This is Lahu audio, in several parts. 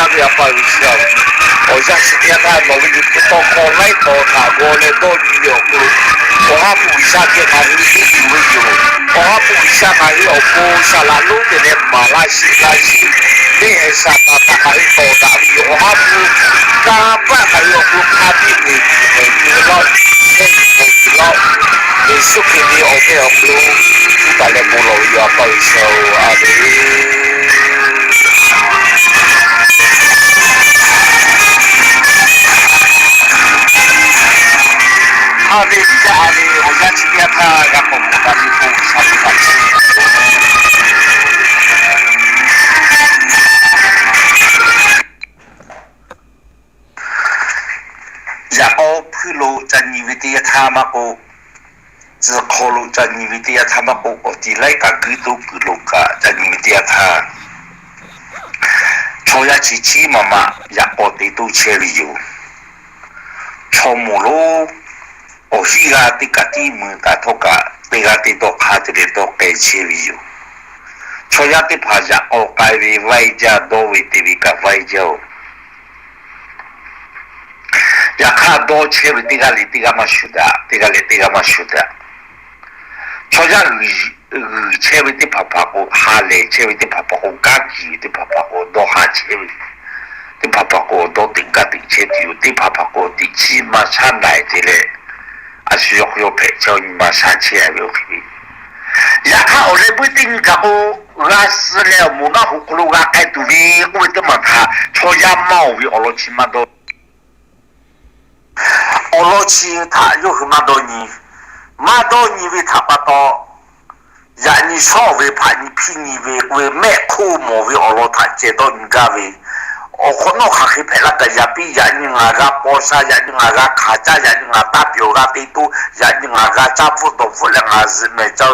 Awˬ yanˇ chi teˇ yanˇ htaˇ nawˬ ve liꞈ hpu tawˇ hkawˇ laiˉ taw htaꞈ g'aw leh dawˇ nyi ve awˬ hk'aw lo, Awˬ ha hpu G'uiˬsha geh hk'aˬ hui henˇ yuˬ ve yoˬ. Awˬ ha hpu G'uiˬsha hk'aˬ hui awˬ pon saˍ laꞈ lonˉ te leh maˍ laˇ shiˍ laˇ shiˍ, teˇ hehˍ Saˍtanˍ htaꞈ hk'aˬ hui tawˍ daꞈ ve yoˬ. Awˬ ha hpu kanˇ paˆ hk'aˬ hui awˬ hk'aw lo hk'a biˇ meuˍ tuˬ meuˍ tuˬ ve lawˇ, chehˇ tuˬ meuˍ tuˬ lawˇ, Yeˍsuˆ Hkriꞈ ve awˬ meh awˬ hk'aw lo tuˉ taˍ leh bon lawˬ ve yoˬ. A pa G'uiˬsha-oˬ, a menˬ. A menˬ. Teˇ g'aˇ a ve awˬ yanˇ chi teˇ yanˇ htaˇ g'a k'awꞈ k'awꞈ taˍ ve k'o, G'uiˬsha ve htaꞈ chi Yaꞈ k'aw hpuiˇ lo ca nyi ve teˇ yanˇ htaˇ maˇ k'oˆ, tcuh hk'aw lo ca nyi ve teˇ yanˇ htaˇ maˇ k'oˆ, awˬ ti laiˉ kaꞈ guiˇ toˉ kuiˬ lo kaꞈ ca nyi ve teˇ yanˇ htaˇ, chaw yaˇ chi chiˉ maˬ maꞈ yaꞈ k'aw te toˇ chehˇ ve yoˬ. Chaw moˍ lonˉ awˬ hiˉ g'aˇ teˇ kaꞈ tiˉ mui taˍ htawˇ kaꞈ, teˇ g'aˇ teˇ dawˇ hk'a te leh dawˇ k'ai chehˇ ve yoˬ. Chaw yaˇ teˇ hpaˍ yaꞈ k'aw k'ai ve vaiˇ jaˇ, dawˇ ve te ve kaꞈ vaiˇ jaˇ-oˬ. Yaꞈ hk'aˇ, dawˇ chehˇ ve teˇ g'aˇ leh teˇ g'aˇ maˇ shuˍ daꞈ, teˇ g'aˇ leh teˇ g'aˇ maˇ shuˍ daꞈ. Chaw yaˇ g'uiˬ chehˇ ve teˇ hpaˍ hpaˍ k'o, ha lehˬ chehˇ ve teˇ hpaˍ hpaˍ k'o, gaˇ kiˬ ve teˇ hpaˍ hpaˍ k'o, dawˇ ha chehˇ ve teˇ hpaˍ hpaˍ k'o, dawˇ teꞈ gaˇ teꞈ chehˇ tuˬ yoˬ. Teˇ hpaˍ hpaˍ k'o, teꞈ chiˉ maˇ shaˉ daꞈ te leh, a shu yawˇ hk'aw yawˇ hpehꞈ chehˇ nyi ma sha chehˇ ve awˬ hk'e ve. Yaꞈ hk'aˇ, awˬ leh meuˇ teˇ nyi kaꞈ k'o, g'a suh leh awˬ moˍ naˆ hoꞈ hk'aw lo g'a k'ai tuˬ ve k'oˆ ve teˇ maˬ htaꞈ chaw yaˇ maˇ oˬ ve awˬ lawn chi maˇ dawˇ. Awˬ lawn chi htaꞈ yawˇ hui maˇ dawˇ nyi. Maˇ dawˇ nyi ve htaꞈ pa taw, yaꞈ nyi shawˉ ve hpaꞈ nyi hpiˇ nyi ve k'oˆ ve mehˆ hk'oˆ mawˬ ve awˬ lawn htaꞈ ceh dawˇ nyi gaˇ ve, awˬ hk'awꞈ nawˉ hk'aˬ hk'e hpehꞈ laˇ kaꞈ yaꞈ piˇ. Yaꞈ nyi ngaˬ g'a paw sha, yaꞈ nyi ngaˬ g'a hkanˍ caˇ, yaꞈ nyi ngaˬ taˇ pyawˬ g'a te toˇ, yaꞈ nyi ngaˬ g'a caˇ bvuhˆ dawˬ bvuhˆ leh ngaˬ zuhꞈ mehˍ ca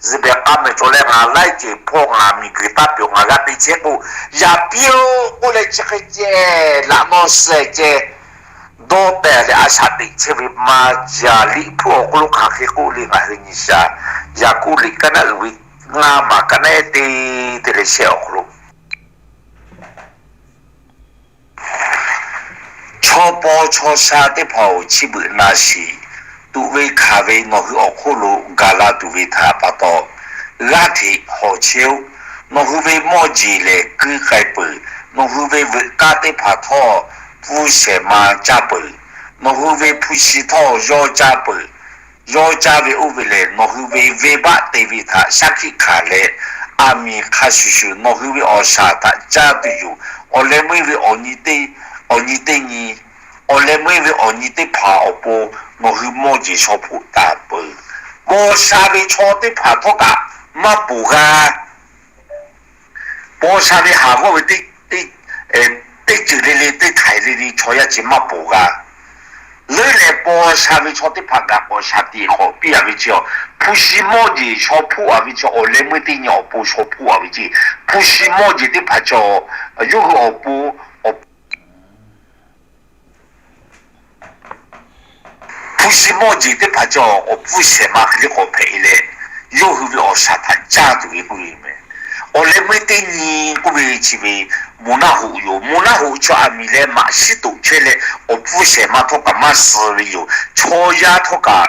zuhꞈ mehˍ k'a mehˍ cawˬ leh ngaˬ laiˉ ceuˬ hpawˇ ngaˬ miˬguiˬ taˇ pyawˬ ngaˬ g'a te chehˇ k'o, yaꞈ piˇ-oˬ k'oˆ leh chi hk'e ceh laꞈ nawˇ suh ceh dawˇ tehˬ leh a shaꞈ teꞈ chehˇ ve maˇ jaˇ. Liꞈ hpu awˬ hk'aw lo hk'aˬ hk'e k'oˆ le, ngaˬ hui nyi sha. Yaˍkoˆ liꞈ kaˉ naˆ uiˍ ve ngaˇ maˬ kaˉ naˆ ehˉ teˇ teˇ leh shehˆ awˬ hk'aw lo, Chaw paw chaw sha teˇ hpaˍ-oˬ, chi beuꞈ na shiˍ. Tuꞈ ve hkanˍ ve nawˬ hui awˬ hk'oˆ lo gaˬ la tuˬ ve htaꞈ pa taw, g'aˇ hteꞈ hawˬ chehˇ-oˆ. Nawˬ hui ve mawˇ jeˬ lehˬ kuiˇ k'ai peuˬ. Nawˬ hui ve veuꞈ kaˇ teˇ hpaˍ htawˇ pfuhˇ shehˍ ma caˇ peuˬ. Nawˬ hui ve hpu shi htawˇ yawˇ caˇ peuˬ. Yawˇ caˇ ve oˇ ve lehˬ, nawˬ hui ve venˇbaˆ te ve htaꞈ shaˉ hkiˆ hkanˍ leh, aˬ miˍ hk'a shuˍ shuˍ nawˬ hui ve awˬ shaˍ htaꞈ caˇ tuˬ yoˬ. Awˬ leh meuˇ ve awˬ nyi teˇ, awˬ nyi teˇ nyi, awˬ leh meuˇ ve awˬ nyi teˇ hpaˍ awˬ pon nawˬ hui mawˇ jeˬ shaw hpoˆ taˍ peuˬ. Paw sha ve chaw teˇ hpaˍ htawˇ kaꞈ maˇ ponˬ g'a. Paw sha ve haˍ g'awˇ ve teˇ, teˇ ceuˬ le le, teˇ htaiˍ le le chaw yaˇ chi maˇ ponˬ g'a. Leuˉ leh paw sha ve chaw teˇ hpaˍ gaˬ k'awꞈ shaˍ tiꞈ k'awꞈ piˇ-a ve chi, hpu shi mawˇ jeˬ shaw hpoˆ-a ve chi, awˬ leh meuˇ teˇ nyi awˬ pon shaw hpoˆ-a ve chi, hpu shi mawˇ jeˬ teˇ hpaˍ chi, yawˇ hui awˬ pon, awˬ hpu shi mawˇ jeˬ teˇ hpaˍ cawˬ awˬ pfuhˇ shehˍ ma hk'e le k'awꞈ hpehꞈ e leh, yawˇ hui ve awˬ shaˍ htaꞈ caˇ tuˬ ve k'oˆ ve meh. Awˬ leh meuˇ teˇ nyi k'oˆ ve chi ve moˬ naˆ hoꞈ yoˬ. Moˬ naˆ hoꞈ chaw aˬ miˍ leh maꞈ shiˉ toꞈ chehˇ leh awˬ pfuhˇ shehˍ ma htawˇ kaꞈ maˇ suh ve yoˬ. Chaw yaˇ htawˇ kaꞈ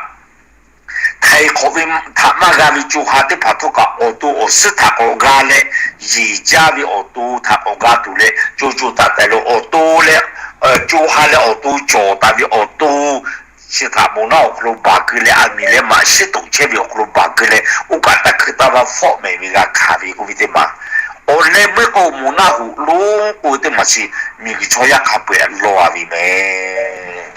htaiˍ hk'awꞈ ve htaꞈ maˇ g'a ve co ha teˇ hpaˍ htawˇ kaꞈ awˬ to awˬ suhˉ htaꞈ k'awꞈ g'a leh, yeˬ jaˇ ve awˬ to htaꞈ k'awꞈ g'a tuˬ leh, co co taˍ taˍ lo awˬ to leh, co ha leh awˬ to cawˬ taˍ ve awˬ to chi htaꞈ moˬ naˆ awˬ hk'aw lo baˬ keu leh, aˬ miˍ leh maꞈ shiˉ toꞈ chehˇ ve awˬ hk'aw lo baˬ keu leh, oˇ kaꞈ taˇ hkui taˇ vaˇ fawˆ mehˍ ve g'a hkanˍ ve k'oˆ ve teˇ maˬ. Awˬ leh meuˇ k'o moˬ naˆ hoꞈ lonˉ k'oˆ ve teˇ maˬ chi miˬguiˬ chaw yaˇ hk'a peu-eˬ lawˬ-a ve meh.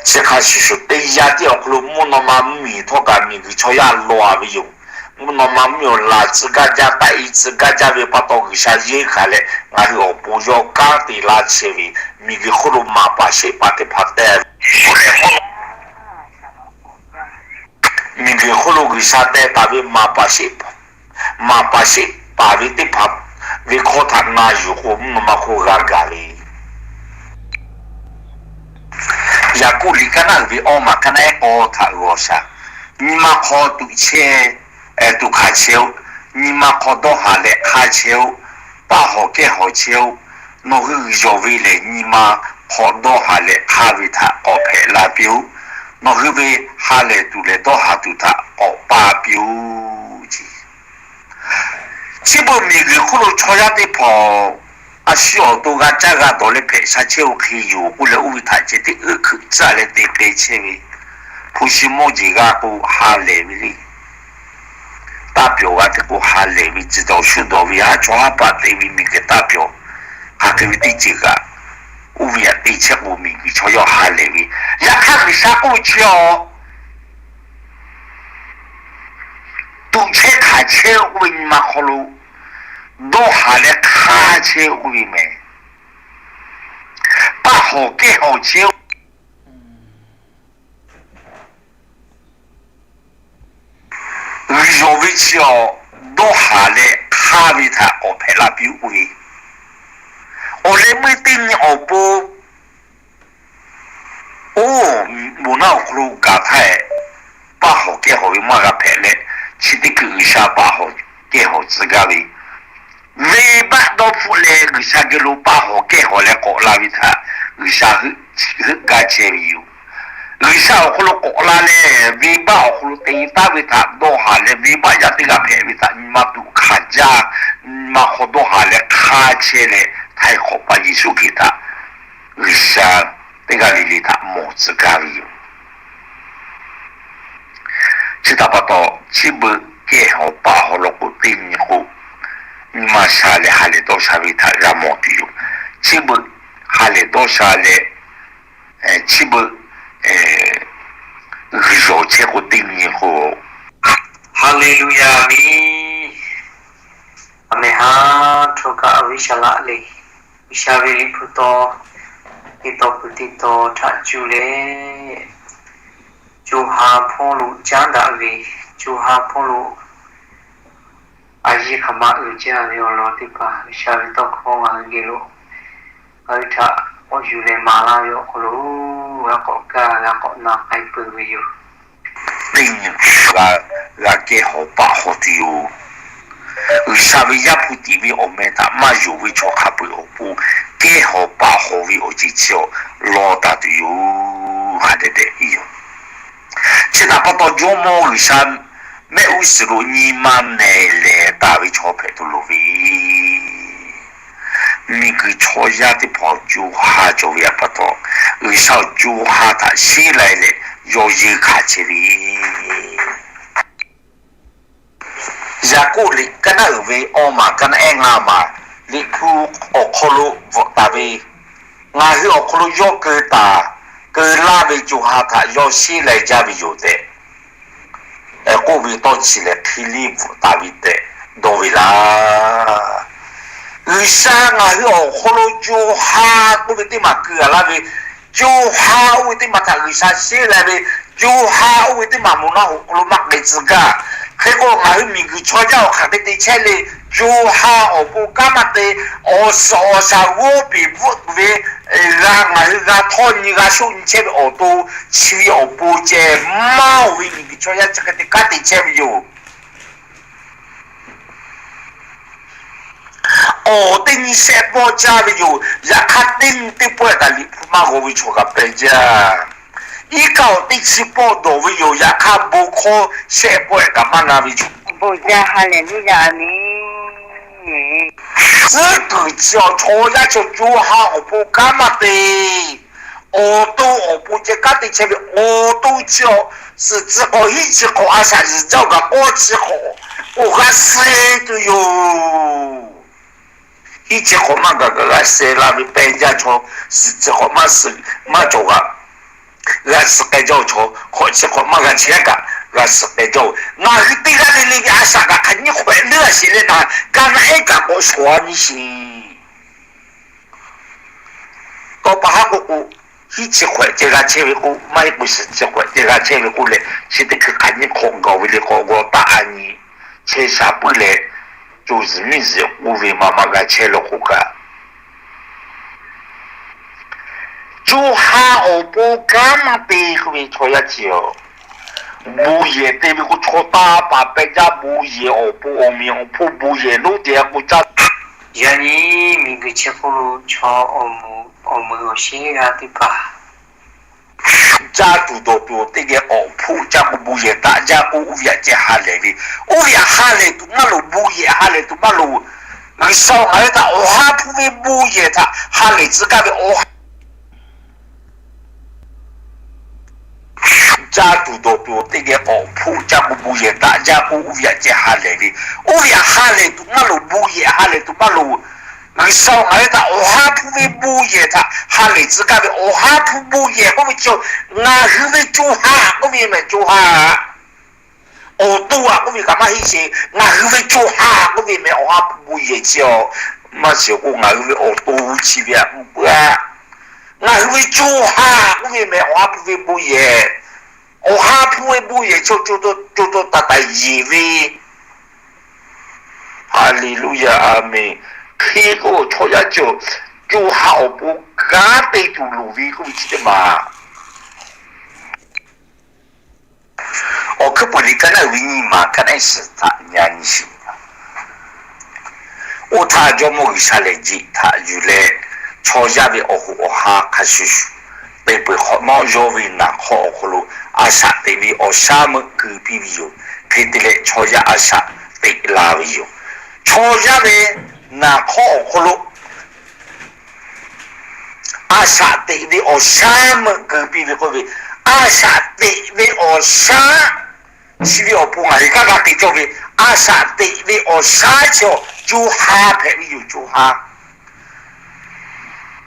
Chi hk'a shuˍ shuˍ teˇ yanˇ tiˉ awˬ hk'aw lo mvuhˇ naw ma mvuhˇmiˬ htawˇ kaꞈ miˬguiˬ chaw yaˇ lawˬ-a ve yoˬ. Mvuhˇ naw ma mvuhˇmiˬ awˬ laˬ tcuh gaˇ jaˇ, taˆ-e tcuh gaˇ jaˇ ve pa taw G'uiˬsha yehˇ hkanˍ leh ngaˬ hui awˬ pon yawˇ kanˉ te laˇ chehˇ ve, miˬguiˬ hk'oˆ lo maˍ paˍ sheˆ paˍ teˇ hpaˍ teh ve, miˬguiˬ hk'oˆ lo G'uiˬsha teh taˍ ve maˍ paˍ sheˆ paˍ, maˍ paˍ sheˆ paˍ ve teˇ hpaˍ ve hkawˇ htaꞈ na yuˬ k'o, mvuhˇ naw ma hk'oˆ g'a gaˬ ve Yaˍkoˆ liꞈ kaˉ naˆ uiˍ ve awˇ maˬ kaˉ naˆ ehˉ k'awˇ htaꞈ g'aw shaˍ. Nyi ma hk'aw tuꞈ chehˇ, tuꞈ hkanˍ chehˇ-oˆ. Nyi ma hk'aw dawˇ haˍ leh hk'aˇ chehˇ-oˆ. Paˇ hawˍ kehˇ hawˍ chehˇ-oˆ. Nawˬ hui g'uiˬ yawˬ ve lehˬ, nyi ma hk'aw dawˇ haˍ leh hk'aˇ ve htaꞈ k'awꞈ hpehꞈ la piˇ-oˆ. Nawˬ hui ve ha lehˬ tuˬ leh dawˇ haˍ tuˬ htaꞈ k'awꞈ pa piˇ-oˆ. Chi beuꞈ miˬguiˬ hk'oˆ lo chaw yaˇ teˇ hpaˍ a shu awˬ to g'a caˇ g'a dawˬ leh hpehꞈ sha chehˇ-oˆ hk'e yoˬ k'oˆ leh, oˇ ve htaꞈ ceh teˇ uiˍ hkuiꞈ caˇ leh te k'ai chehˇ ve, hpu shi mawˇ jeˬ g'a k'o ha lehˬ ve le. Taˇ pyawˬ g'a te k'o ha lehˬ ve, tcuh dawˬ shu dawˬ ve, haˉ chawˇ haˉ paˆ te ve, miˬguiˬ taˇ pyawˬ hk'aˬ hk'e ve teˇ ceuˬ kaꞈ, oˇ ve yaꞈ te chehˇ k'o miˬguiˬ chaw yaˇ ha lehˬ ve. Yaꞈ hk'aˇ G'uiˬsha k'oˆ ve chi awˬ tuꞈ chehˇ hkanˍ chehˇ-oˆ k'oˆ ve, nyi ma hk'aw lo dawˇ haˍ leh hk'aˇ chehˇ-oˆ k'oˆ ve mehˍ. Paˇ hawˍ kehˇ hawˍ chehˇ-oˆ. G'uiˬ yawˬ ve chi awˬ dawˇ haˍ leh hk'aˇ ve htaꞈ k'awꞈ hpehꞈ la piˇ-oˆ k'oˆ ve, awˬ leh meuˇ teˇ nyi awˬ pon oˇ moˍ naˆ awˬ hk'aw lo gaˬ htaˇ, paˇ hawˍ kehˇ hawˍ ve maˇ g'a hpehꞈ leh, chi teˇ hkui G'uiˬsha paˇ hawˍ kehˇ hawˍ tcuh gaˇ ve, venˇbaˆ dawˇ hpfuhˆ leh G'uiˬsha geh lo paˇ hawˍ kehˇ hawˍ leh k'awꞈ la ve htaꞈ G'uiˬsha heuˆ gaˇ chehˇ ve yoˬ. G'uiˬsha awˬ hk'aw lo k'awꞈ la leh, venˇbaˆ awˬ hk'aw lo te taˍ ve htaꞈ dawˇ haˍ leh, venˇbaˆ yaˇ teˇ g'aˇ hpehꞈ ve htaꞈ nyi ma tuꞈ hkanˍ jaˇ, nyi ma hk'aw dawˇ haˍ leh hk'aˇ chehˇ leh, htaiˍ hk'awꞈ paˇ Yeˍsuˆ Hkriꞈ htaꞈ G'uiˬsha teˇ g'aˇ le le htaꞈ mawˬ tcuh gaˇ ve yoˬ. Chi htaꞈ pa taw, chi beuꞈ kehˇ hawˍ paˇ hawˍ law k'o teˇ nyi k'o, nyi ma sha leh ha lehˬ dawˇ sha ve htaꞈ g'a mawˬ tuˬ yoˬ. Chi beuꞈ ha lehˬ dawˇ sha leh, chi beuꞈ g'uiˬ yawˬ chehˇ k'o teˇ nyi k'o, Haˍleˍluˍyaˍ miˬ. Aˬ mehˍ ha, htawˇ kaꞈ a viˉ shaˍ laꞈ le, G'uiˬsha ve liꞈ hpu taw, teˇ taw pui teˇ taw htaꞈ cuˇ leh, co ha hpawˇ lo caˉ daꞈ ve, co ha hpawˇ lo a yiˇ hk'aˬ ma uiˍ jaˇ ve awˬ lawn teˇ hpaˍ G'uiˬsha ve tawˇ hkawˇ ngaˬ hui geh lo ngaˬ hui htaꞈ k'awꞈ yuˬ leh maˍ laˇ ve awˬ hk'aw lo, g'a k'awꞈ kaˇ g'a k'awꞈ na k'ai peuˬ ve yoˬ. Teˇ nyi g'a kehˇ hawˍ paˇ hawˍ tuˬ yoˬ. G'uiˬsha ve Yaˇ hpu tiꞈ ve awˬ meh htaꞈ maˇ yonˍ ve chaw hk'a peu-eˬ awˬ pon, kehˇ hawˍ paˇ hawˍ ve awˬ ceuˬ chi awˬ lawn taˍ tuˬ yoˬ. Hk'a dehꞈ dehꞈ yoˬ. Chi htaꞈ pa taw, Jawˇmawˇ G'uiˬsha mehˆ g'uˇ suhˍ lo nyi ma nehˬ lehˬ taˍ ve chaw hpehꞈ tuˬ loˍ ve, miˬguiˬ chaw yaˇ teˇ hpaˍ co ha cawˬ ve pa taw, G'uiˬsha awˬ co ha htaꞈ sheˉ lai leh yawˇ yeunˇ hkanˍ chehˇ ve Yaˍkoˆ liꞈ kaˇ naˆ uiˍ ve awˇ maˬ kaˇ naˆ ehˉ ngaˇ maˬ, Liꞈ hpu awˬ hk'aw lo bvuhꞈ taˍ ve, ngaˬ hui awˬ hk'aw lo yawˇ keu taˍ, keu laˇ ve co ha htaꞈ yawˇ sheˉ lai jaˇ ve yoˬ tehꞈ k'oˆ ve tawˇ chi lehˬ, hk'e liˇ bvuhꞈ taˍ ve tehꞈ dawˇ ve laˇ. G'uiˬsha ngaˬ hui awˬ hk'aw lo co ha k'oˆ ve teˇ maˬ keu a laˇ ve, co ha oˇ ve teˇ maˬ htaꞈ G'uiˬsha sheˉ lai ve, co ha oˇ ve teˇ maˬ moˍ naˆ hoꞈ hk'aw lo maˇ k'ai tcuh gaˇ. Hk'e k'o, ngaˬ hui miˬguiˬ chaw yaˇ awˬ hk'aˬ hk'e te chehˇ le. Co ha awˬ pon kanˉ maˇ te, awˬ suhˍ awˬ shaˍ g'awˇ peˍ bvuhˆ tuˬ ve g'a ngaˬ hui g'a htawˇ nyi g'a shoˆ nyi chehˇ ve awˬ to, chi ve awˬ pon ceh maˇ oˬ ve miˬguiˬ chaw yaˇ chi hk'e te kanˉ te chehˇ ve yoˬ. Awˬ teˇ nyi shehˆ pawˆ jaˇ ve yoˬ. Yaꞈ hk'aˇ, teˇ nyi teˇ pawˆ kaꞈ Liꞈ hpu maˇ g'aw ve chaw kaꞈ pehˬ jaˇ. Iˉ kaˆ awˬ teˇ chi pawˆ dawˬ ve yoˬ. Yaꞈ hk'aˇ, bon hkawˇ shehˆ pawˆ kaꞈ maˇ na ve yoˬ. Bon jaˇ, Haˍleˍluˍyaˍ miˬ. Tcuhˉ kuiˬ chi awˬ chaw yaˇ chaw co ha awˬ pon kanˉ maˇ te. Awˬ to awˬ pon ceh kanˉ te chehˇ ve awˬ to chi awˬ suhˍ tcuh k'awꞈ hiˉ chi hk'awꞈ a shaꞈ zuhˬ jaˇ-oˬ kaꞈ k'awˇ chi hk'awꞈ k'o g'a suh tuˬ yoˬ. Hiˉ chi hk'awꞈ maˇ gaˬ kaꞈ g'a suh la ve pehˬ jaˇ chaw, suhˍ chi hk'awꞈ maˇ suhˍ maˇ cawˬ kaꞈ g'a suh k'ai jaˇ-oˬ. Chaw hk'awꞈ chi hk'awꞈ maˇ g'a chehˇ kaꞈ g'a suh k'ai jaˇ-oˬ. Ngaˬ hui teˇ g'aˇ le le ve a shaꞈ kaꞈ hk'aˬ nyiˇ hk'awehꞈ leuˉ a sheˍ leh naˍ, ka naˆ ehˉ kaꞈ k'awꞈ shawˍ a nyi sheˍ. Tawˇ pa haˉ k'oˆ k'o, hiˉ chi hk'awehꞈ ceh g'a chehˇ ve k'o, maˇ heˆ k'o suhˍ chi hk'awehꞈ ceh g'a chehˇ ve k'oˆ leh, chi teˇ hkui hk'aˬ nyiˇ hk'awꞈ gaˬ ve le k'awꞈ g'aw taˆ a nyi, chehˇ sha puiˉ leh, co zuhˬ miˇ zuhˬ k'oˆ ve maˇ maˇ g'a chehˇ lawˬ k'o kaꞈ, co ha awˬ pon kanˉ maˇ te k'oˆ ve chaw yaˇ chi awˬ, bon yehˬ te ve k'o, chaw taˇ paˍ pehˬ jaˇ. Bon yehˬ awˬ pon awˬ meꞈ awˬ hponˇ bon yehˬ lonˉ te a k'o caˇ Yaꞈ nyi miˬguiˬ chi hk'oˆ lo chaw awˬ moˍ awˬ sheˉ g'aˇ teˇ hpaˍ, caˇ tuˬ dawˬ tuˬ teˇ geh awˬ hpfuhˆ caˇ k'o bon yehˬ taꞈ jaˇ k'o, oˇ ve htaꞈ ceh ha lehˬ ve, oˇ ve htaꞈ ha lehˬ tuˬ maˇ loˍ, bon yehˬ ha lehˬ tuˬ maˇ loˍ. G'uiˬsha ngaˬ hui htaꞈ awˬ ha hpu ve bon yehˬ htaꞈ ha lehˬ tcuh gaˇ ve awˬ ha caˇ tuˬ dawˬ tuˬ teˇ geh awˬ hpfuhˆ caˇ k'o bon yehˬ taꞈ jaˇ k'o, oˇ ve htaꞈ ceh ha lehˬ ve, oˇ ve htaꞈ ha lehˬ tuˬ maˇ loˍ, bon yehˬ ha lehˬ tuˬ maˇ loˍ. G'uiˬsha ngaˬ hui htaꞈ awˬ ha hpu ve bon yehˬ htaꞈ ha lehˬ tcuh gaˇ ve, awˬ ha hpu bon yehˬ k'oˆ ve chi ngaˬ hui ve co ha k'oˆ ve mehˍ, co ha. Awˬ to aꞈ k'oˆ ve kaꞈ maˇ heˆ sheˍ, ngaˬ hui ve co ha k'oˆ ve mehˍ, awˬ ha hpu bon yehˬ chi a. Maˇ shiˍ k'o ngaˬ hui ve awˬ to chi ve aꞈ k'oˆ peuˬ a. Ngaˬ hui ve co ha k'oˆ ve mehˍ, awˬ ha hpu ve bon yehˬ. Awˬ ha hpu ve bon yehˬ chi co taw taˍ taˍ yeˬ ve. Haˍleˍluˆyaꞈ, aˍmenˍ. Hk'e k'o chaw yaˇ cawˬ, co ha awˬ pon kanˉ te tuˬ loˍ ve k'oˆ ve chi teˇ maˬ. Awˬ hkuiˉ puiˍ liꞈ ka naˆ uiˍ ve nyiˇ maˬ ka naˆ ehˉ shiˍ htaꞈ nyi nyi shiˍ. Oˇ htaˇ Jawˇmawˇ G'uiˬsha lehˬ, jeꞈ htaꞈ yuˬ leh chaw yaˇ ve awˬ hoꞈ awˬ ha hk'a shuˍ shuˍ te peuˬ hk'awꞈ nawˉ, yawˇ ve naˍ hk'awˇ awˬ hk'aw lo a shaꞈ teꞈ ve awˬ shaˉ meuˆ keu piˇ ve yoˬ. Hk'e te leh chaw yaˇ a shaꞈ teꞈ la ve yoˬ. Chaw yaˇ ve naˍ hk'awˇ awˬ hk'aw lo a shaꞈ teꞈ ve awˬ shaˉ meuˆ keu piˇ ve k'oˆ ve, a shaꞈ teꞈ ve awˬ shaˉ chi ve awˬ pon ngaˬ hui kanˉ g'a te cawˇ ve, a shaꞈ teꞈ ve awˬ shaˉ chi co ha hpehꞈ ve yoˬ, co ha.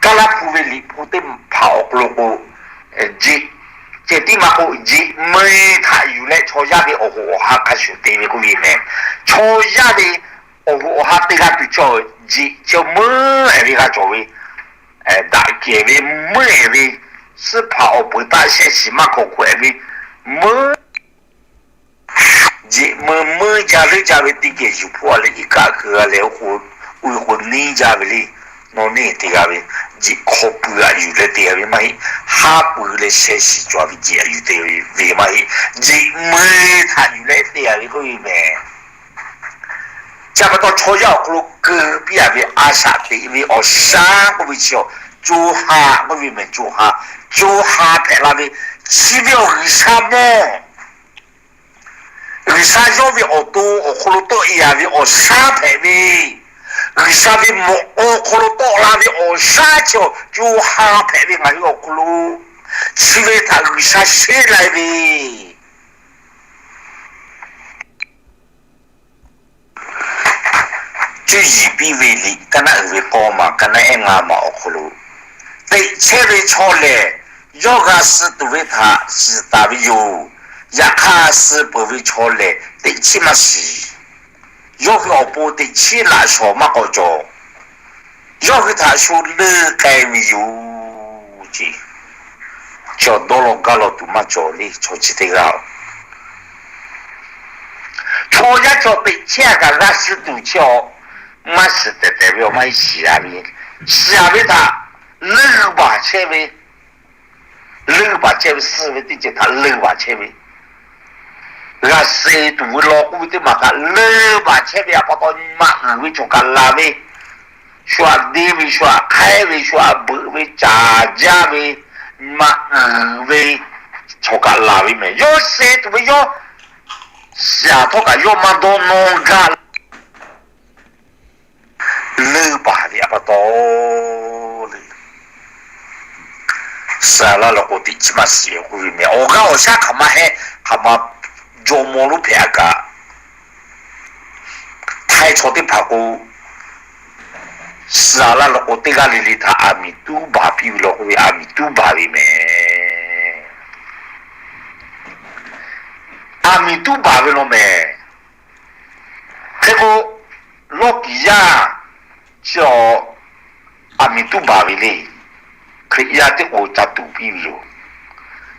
Kaˇ laˇ hpu ve liꞈ hpu teˇ hpaˍ awˬ hk'aw lo k'o, jeꞈ, ceh tiˉ maˇ k'oˆ, jeꞈ meu htaꞈ yuˬ leh chaw yaˇ ve awˬ hoꞈ awˬ ha hk'a shuˍ te ve k'oˆ ve mehˍ. Chaw yaˇ ve awˬ hoꞈ awˬ ha te g'a tuˬ cawˬ, jeꞈ ceh meuˉ ehˍ ve g'a cawˬ ve, daꞈ kehˬ ve, meuˉ ehˍ ve, suhˉ hpaˍ awˬ peuˬ taˆ shehˆ shiˍ maˇ hkawꞈ hkawꞈ ehˍ ve, meuˉ jeꞈ meu meuˉ jaˇ leuˉ jaˇ ve teˇ geh yuˬ hpawˇ a leh iˉ kaˆ keu g'a leh, oˇ ve k'o neˇ jaˇ ve le. Nawˬ neˇ te g'a ve, jeꞈ hk'aw pui g'aꞈ yuˬ leh te g'a ve maˇ heˆ. Haˉ pui leh sheh shiˍ cawˬ ve jeꞈ yuˬ te ve maˇ heˆ. Jeꞈ meu htaꞈ yuˬ leh te g'a ve k'oˆ ve mehˍ. Chi pa taw chaw yaˇ awˬ hk'aw lo keu piˇ a ve a shaꞈ teꞈ ve awˬ shaˉ k'oˆ ve chi a, co ha k'oˆ ve mehˍ, co ha. Co ha hpehꞈ la ve, chi ve awˬ G'uiˬsha mawˇ G'uiˬsha yawˇ ve awˬ to awˬ hk'aw lo tawˆ e a ve awˬ shaˉ hpehꞈ ve, G'uiˬsha ve mawꞈ k'aw hk'aw lo tawˆ la ve awˬ shaˉ chi a, co ha hpehꞈ ve ngaˬ hui awˬ hk'aw lo chi ve htaꞈ G'uiˬsha sheˉ lai ve. Cuˇ yiˍ piˇ ve liꞈ ka naˆ uiˍ ve k'aw maˬ ka naˆ ehˉ ngaˇ maˬ awˬ hk'aw lo, teꞈ chehˇ ve chaw lehˬ, yawˇ g'a suh tuˬ ve htaꞈ shiˍ taˍ ve yoˬ. Yaꞈ hk'aˇ, suh peuˬ ve chaw lehˬ teꞈ chiˉ maˇ shiˍ. Yawˇ hui awˬ pon teꞈ chiˉ laꞈ shawˍ maˇ k'awꞈ cawˬ. Yawˇ hui htaꞈ shu leuˆ k'ai ve yoˬ ce. Chaw dawˇ law gaˇ law tuˬ maˇ cawˬ le, chaw chi teˇ g'aˇ-oˬ. Chaw yaˇ cawˬ teꞈ chehˇ a kaꞈ g'a suh tuˬ chi a, maˇ shiˍ tehˬ tehˬ ve awˬ maˇ heˆ, shiˍ a ve, shiˍ a ve htaꞈ leuˆ baˬ chehˇ ve, leuˆ baˬ chehˇ ve, suh ve teˇ ceuˬ htaꞈ leuˆ baˬ chehˇ ve, g'a suh tuˬ ve law k'oˆ ve teˇ maˬ htaꞈ leuˆ baˬ chehˇ ve a pa taw, nyi ma uiˍ ve chaw kaꞈ laˬ ve, shu aꞈ deˇ ve, shu aꞈ hk'aiˉ ve, shu aꞈ beuꞈ ve, caˍ jaˇ ve, nyi ma uiˍ ve chaw kaꞈ laˬ ve mehˍ. Yawˇ suh tuˬ ve yawˇ shiˍ a htawˇ kaꞈ yawˇ maˇ dawˇ nawˇ gaˇ leuˆ baˬ ve a pa taw le. Suh laˇ law k'o teꞈ chiˉ maˇ shiˍ k'oˆ ve mehˍ. Awˬ g'aˇ awˬ shaˉ hk'aˬ ma heh, hk'aˬ ma jawˇmawˇ lonˉ hpehꞈ a kaꞈ, Htaiˇ chaw teˇ hpaˍ k'o, suh laˇ law k'o teˇ g'aˇ le le htaꞈ aˬ miˍ tuˉ baˬ piˇ ve law k'oˆ ve, aˬ miˍ tuˉ baˬ ve mehˍ. Aˬ miˍ tuˉ baˬ ve law mehˍ. Hk'e k'o, lawˇ kiˍ yaˇ chi a, aˬ miˍ tuˉ baˬ ve le. Hkriꞈ yaˇ teˇ k'o ca tuˍ piˇ ve yoˬ.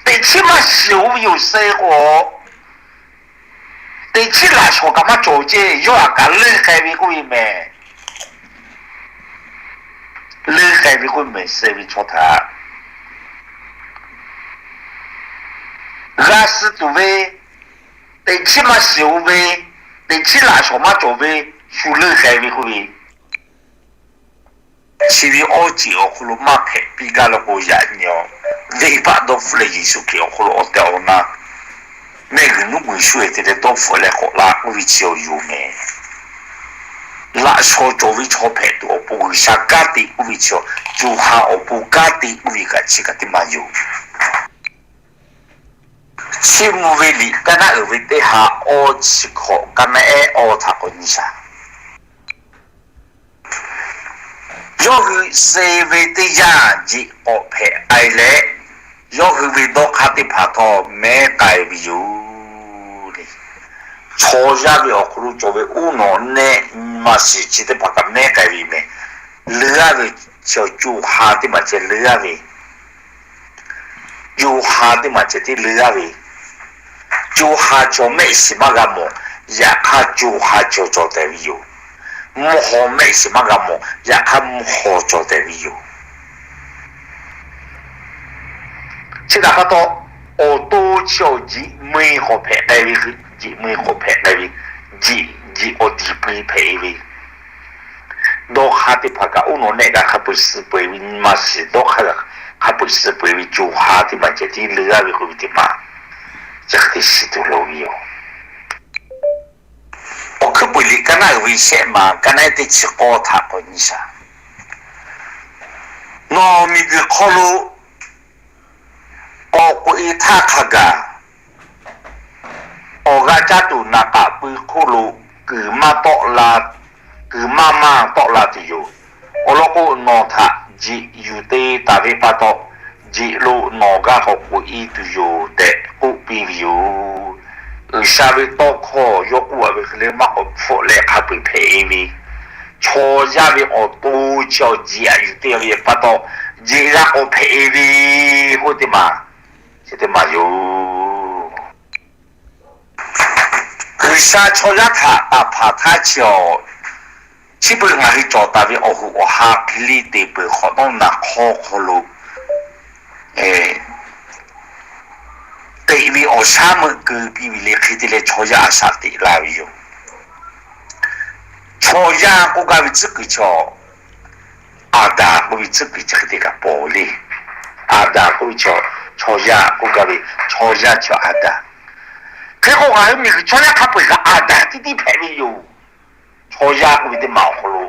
Teꞈ chiˉ maˇ shiˍ-oˬ ve yoˬ. Suh k'o, teꞈ chiˉ laꞈ shawˍ kaꞈ maˇ cawˬ ceˇ, yawˇ aꞈ kaꞈ leuˆ k'ai ve k'oˆ ve mehˍ. Leuˆ k'ai ve k'oˆ ve mehˍ, suh ve chaw htaꞈ g'a suh tuˬ ve, teꞈ chiˉ maˇ shiˍ-oˬ ve, teꞈ chiˉ laꞈ shawˍ maˇ cawˬ ve, shu leuˆ k'ai ve k'oˆ ve. Chi ve awˇ ceˬ awˬ hk'aw lo maˇ hpehꞈ piˇ gaˇ law k'o, yaꞈ nyi venˇbaˆ dawˇ hpfuhˆ leh Yeˍsuˆ Hkriꞈ awˬ hk'aw lo awˬ tehˬ awˬ na mehˆ g'uiˬ nuˉ g'uiˬ shu-e te leh dawˇ hpfuhˆ leh k'awꞈ la k'oˆ ve chi awˬ yoˬ mehˍ. Laꞈ shaw cawˬ ve chaw hpehꞈ tuˬ awˬ pon G'uiˬsha kanˉ te k'oˆ ve chi, co ha awˬ pon kanˉ te k'oˆ ve kaꞈ chi kaꞈ teˇ maˬ yoˬ. Chiˇ mvuh ve liꞈ kaˇ naˉ uiˍ ve teˇ ha awˇ chi hkawꞈ kaˇ naˉ ehˉ awˇ htaꞈ k'awꞈ nyi shaˍ. Yawˇ hui suh ve teˇ yanˇ, jeꞈ k'awꞈ hpehꞈ k'ai leh, yawˇ hui ve dawˇ hk'aˇ teˇ hpaˍ htawˇ mehˉ k'ai ve yoˬ le. Chaw yaˇ ve awˬ hk'aw lo cawˬ ve uˉ nawˬ nehˆ nyi ma shiˍ chi teˇ hpaˍ kaꞈ mehˉ k'ai ve mehˍ. Leuˉ-a ve, chaw co ha teˇ maˬ ceh leuˉ-a ve, co ha teˇ maˬ ceh tiˉ leuˉ-a ve, co ha chaw mehˆ shiˍ maˇ g'a mawˬ, yaꞈ hk'aˇ co ha chaw cawˬ tehˬ ve yoˬ. Mvuhˇ haw mehˆ shiˍ maˇ g'a mawˬ, yaꞈ hk'aˇ mvuhˇ haw cawˬ tehˬ ve yoˬ. Chi htaꞈ pa taw, awˬ to chi awˬ jeꞈ meu-e k'awꞈ hpehꞈ k'ai ve, jeꞈ meu-e k'awꞈ hpehꞈ k'ai ve, jeꞈ, jeꞈ awˬ diˬ peu-e hpehꞈ-e ve, dawˇ hk'aˇ teˇ hpaˍ kaꞈ uˉ nawˬ nehˆ g'a hk'a peu-eˬ suh peu-eˬ ve, nyi ma shiˍ dawˇ hk'aˇ g'a hk'a peu-eˬ suh peu-eˬ ve, co ha teˇ maˬ ceh tiˉ leuˉ-a ve k'oˆ ve teˇ maˬ, chi hk'e te shiˍ tuˬ loˍ ve yoˬ. Awˬ hkuiˉ puiˍ liꞈ kaˇ naˉ uiˍ ve shehˆ maˬ kaˇ naˉ ehˉ teˇ chi k'awˇ htaꞈ k'awꞈ nyi shaˍ. Nawˬ miˬguiˬ hk'aw lo k'awꞈ k'oꞈ-e htaˇ hk'a gaˬ, awˬ g'a caˇ tuˬ naˍ k'aꞈ pui hk'oˆ lo kuiˬ maˇ tawˆ la, kuiˬ maˇ maˇ tawˆ la tuˬ yoˬ. Awˬ lawn k'o, nawˬ htaꞈ jeꞈ yuˬ te taˍ ve pa taw, jeꞈ lo nawˬ g'a k'awꞈ k'oꞈ-e tuˬ yoˬ tehꞈ k'oˆ piˇ ve yoˬ. G'uiˬsha ve tawˇ hkawˇ yawˇ k'oˆ-a ve hk'e leh maˇ k'awꞈ hpfuhˆ leh hk'a peu-eˬ hpehꞈ-e ve, chaw yaˇ ve awˬ to chi awˬ jeꞈ aꞈ yuˬ te ve pa taw, jeꞈ g'a k'awꞈ hpehꞈ-e ve k'oˆ teˇ maˬ, chi teˇ maˬ yoˬ. G'uiˬsha chaw yaˇ htaꞈ taˍ hpaˍ htaˇ chi awˬ, chi beuꞈ ngaˬ hui cawˬ taˍ ve awˬ hoꞈ awˬ ha hk'e le te peuˬ hk'awꞈ nawˉ naˍ hk'awˇ hk'aw lo teꞈ ve awˬ shaˉ meuˆ keu piˇ ve le. Hk'e te leh chaw yaˇ a shaꞈ teꞈ la ve yoˬ. Chaw yaˇ k'oˆ gaˇ ve tcuhˉ kuiˬ chaw, Aˍdanˍ k'oˆ ve tcuhˉ kuiˬ chi hk'e te kaꞈ paw le. Aˍdanˍ k'oˆ ve chaw, chaw yaˇ k'oˆ gaˇ ve, chaw yaˇ chi Aˍdanˍ. Hk'e k'o, ngaˬ hui miˬguiˬ chaw yaˇ hk'a peu-eˬ kaꞈ Aˍdanˍ tiˉ tiˉ hpehꞈ ve yoˬ. Chaw yaˇ k'oˆ ve teˇ maˬ awˬ hk'aw lo,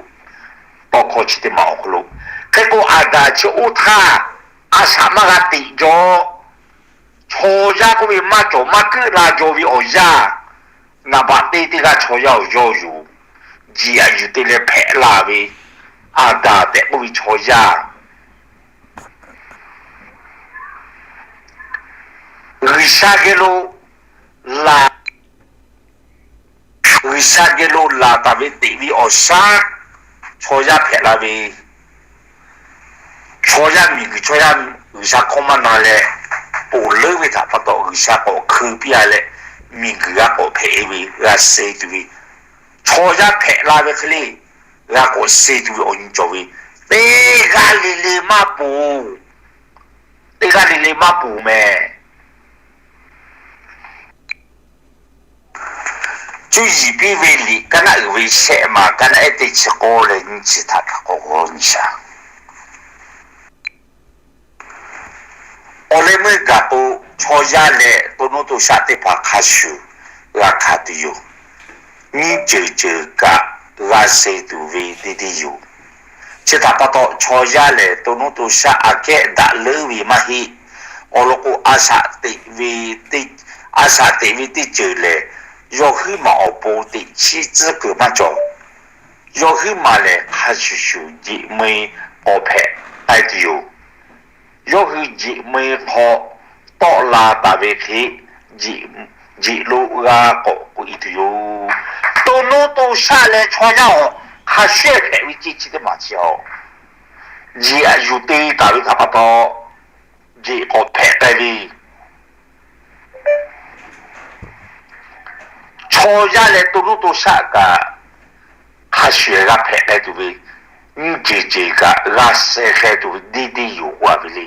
tawˇ hkawˇ chi teˇ maˬ awˬ hk'aw lo, hk'e k'o Aˍdanˍ chi oˇ htaˇ a shaꞈ maˇ g'a teꞈ jaw. Chaw yaˇ k'oˆ ve maˇ cawˬ maˇ keuˆ la jaw ve awˬ yanˇ, naˍ baꞈ te teˇ g'aˇ chaw yaˇ awˬ yawˇ yoˬ. Jeꞈ aꞈ yuˬ te leh hpehꞈ la ve Aˍdanˍ tehꞈ k'oˆ ve chaw yaˇ, G'uiˬsha geh lo laˬ, G'uiˬsha geh lo laˬ taˍ ve teꞈ ve awˬ shaˉ chaw yaˇ hpehꞈ la ve, chaw yaˇ miˬguiˬ chaw yaˇ G'uiˬsha hkawˇ maˇ na leh, ponˬ leuˉ ve htaꞈ pa taw G'uiˬsha k'awꞈ hkeu piˇ-a leh, miˬguiˬ g'a k'awꞈ hpehꞈ-e ve, g'a suh tuˬ ve, chaw yaˇ hpehꞈ la ve hk'e le, g'a k'awꞈ suh tuˬ ve awˬ nyi cawˬ ve, teˇ g'aˇ le le maˇ ponˬ, teˇ g'aˇ le le maˇ ponˬ mehˍ. Cuˇ yiˍ piˇ ve liꞈ kaˇ naˉ uiˍ ve shehˆ maˬ kaˇ naˉ ehˉ teˇ chi k'awˇ leh nyiˇ chi htaꞈ kaꞈ k'awꞈ g'awˇ nyi shaˍ. Awˬ leh meuˇ gaˬ k'o, chaw yaˇ leh to nuˇ to shaˆ teˇ hpaˍ hk'a shuˍ g'a hkanˍ tuˬ yoˬ. Nyiˇ ceuˬ ceuˬ kaꞈ g'a suh tuˬ ve teˇ deˇ yoˬ. Chi htaꞈ pa taw, chaw yaˇ lehˬ to nuˇ to shaˆ aꞈ kehˉ daꞈ leuˉ ve maˇ heˆ. Awˬ lawn k'o, a shaꞈ teꞈ ve teˇ, a shaꞈ teꞈ ve teˇ ceuˬ lehˬ, yawˇ huiˉ maˬ awˬ pon teꞈ chiˉ tcuhˉ kuiˬ maˇ cawˬ. Yawˇ huiˉ maˬ lehˬ, hk'a shuˍ shuˍ jeꞈ meu-e k'awꞈ hpehꞈ k'ai tuˬ yoˬ. Yawˇ hui jeꞈ meu-e hk'aw tawˆ la taˍ ve hk'e, jeꞈ lo g'a k'awꞈ k'oꞈ-e tuˬ yoˬ. To nuˇ to shaˆ leh chaw yaˇ awˬ hk'a shehˆ hpehꞈ ve ce chi teˇ maˬ chi-a, jeꞈ aꞈ yuˬ te taˍ ve htaꞈ pa taw, jeꞈ k'awꞈ hpehꞈ k'ai ve, chaw yaˇ leh to nuˇ to shaˆ kaꞈ hk'a shuˍ g'a hpehꞈ k'ai tuˬ ve, nyiˇ ceuˬ ceuˬ kaꞈ g'a suh k'ai tuˬ ve deˇ deˇ yoˬ k'oˆ-a ve le.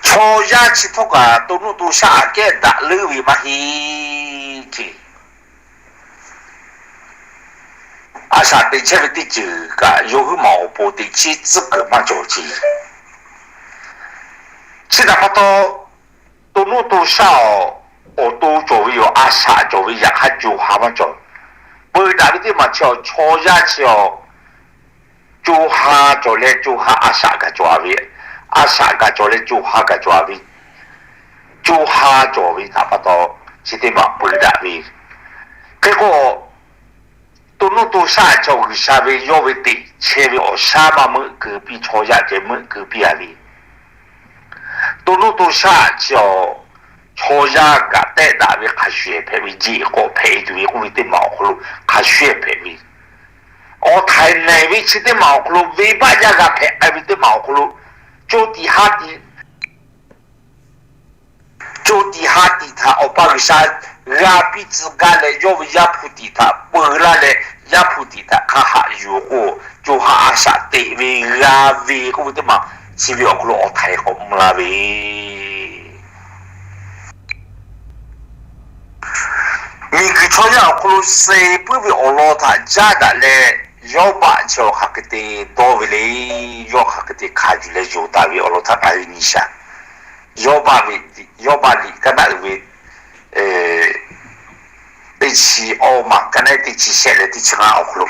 Chaw yaˇ chi htawˇ kaꞈ to nuˇ to shaˆ aꞈ kehˉ daꞈ leuˉ ve maˇ heˆ ce. a shaꞈ teꞈ chehˇ ve teˇ ceuˬ kaꞈ yawˇ huiˉ maˬ awˬ pon teꞈ chiˉ tcuhˉ kuiˬ maˇ cawˬ ce. Chi htaꞈ pa taw, to nuˇ to shaˆ awˬ, awˬ to cawˬ ve yoˬ, a shaꞈ cawˬ ve, yaꞈ hk'aˇ co ha maˇ cawˬ. Peu daꞈ ve teˇ maˬ chi awˬ chaw yaˇ chi awˬ, co ha cawˬ leh co ha a shaꞈ kaꞈ cawˬ ve, a shaꞈ kaꞈ cawˬ leh co ha kaꞈ cawˬ ve, co ha cawˬ ve htaꞈ pa taw, chi teˇ maˬ peu daꞈ ve. Hk'e k'o, to nuˇ to shaˆ chi awˬ G'uiˬsha ve yawˇ ve teꞈ chehˇ ve awˬ shaˉ maˇ meuˆ keu piˇ, chaw yaˇ ceh meuˆ keu piˇ a ve. To nuˇ to shaˆ chi awˬ chaw yaˇ kaꞈ tehˆ daꞈ ve hk'a shuˍ ehˍ hpehꞈ ve, jeˬ k'awꞈ hpehꞈ e tuˬ ve k'oˆ ve teˇ maˬ awˬ hk'aw lo hk'a shuˍ ehˍ hpehꞈ ve, awˬ htaiˍ nehˬ ve chi teˇ maˬ awˬ hk'aw lo venˇbaˆ yaˇ g'a hpehꞈ k'ai ve teˇ maˬ awˬ hk'aw lo, co tiꞈ ha tiꞈ co tiꞈ ha tiꞈ htaꞈ Awˬ pa G'uiˬsha g'a piˇ tcuh gaˇ leh, yawˇ ve Yaˇ hpu tiꞈ htaꞈ peu laˇ leh, Yaˇ hpu tiꞈ htaꞈ hk'a haꞈ yuˬ k'o, co ha a shaꞈ teꞈ ve g'a ve k'oˆ ve teˇ maˬ chi ve awˬ hk'aw lo awˬ htaiˍ k'awꞈ mvuh la ve. Miˬguiˬ chaw yaˇ awˬ hk'aw lo suh puiˉ ve awˬ lawn htaꞈ caˉ daꞈ leh, Yawˇbaˆ chi awˬ hk'aˬ hk'e te dawˇ ve le. Yawˇ hk'aˬ hk'e te hkanˍ yuˬ leh yonˍ taˍ ve awˬ lawn htaꞈ ngaˬ hui nyi shaˍ. Yawˇbaˆ ve, Yawˇbaˆ liꞈ kaˉ naˆ uiˍ ve teˇ chi awˇ maˬ, kaˉ naˆ teˇ chi shehˆ leh teˇ chi ngaˇ awˬ hk'aw lo,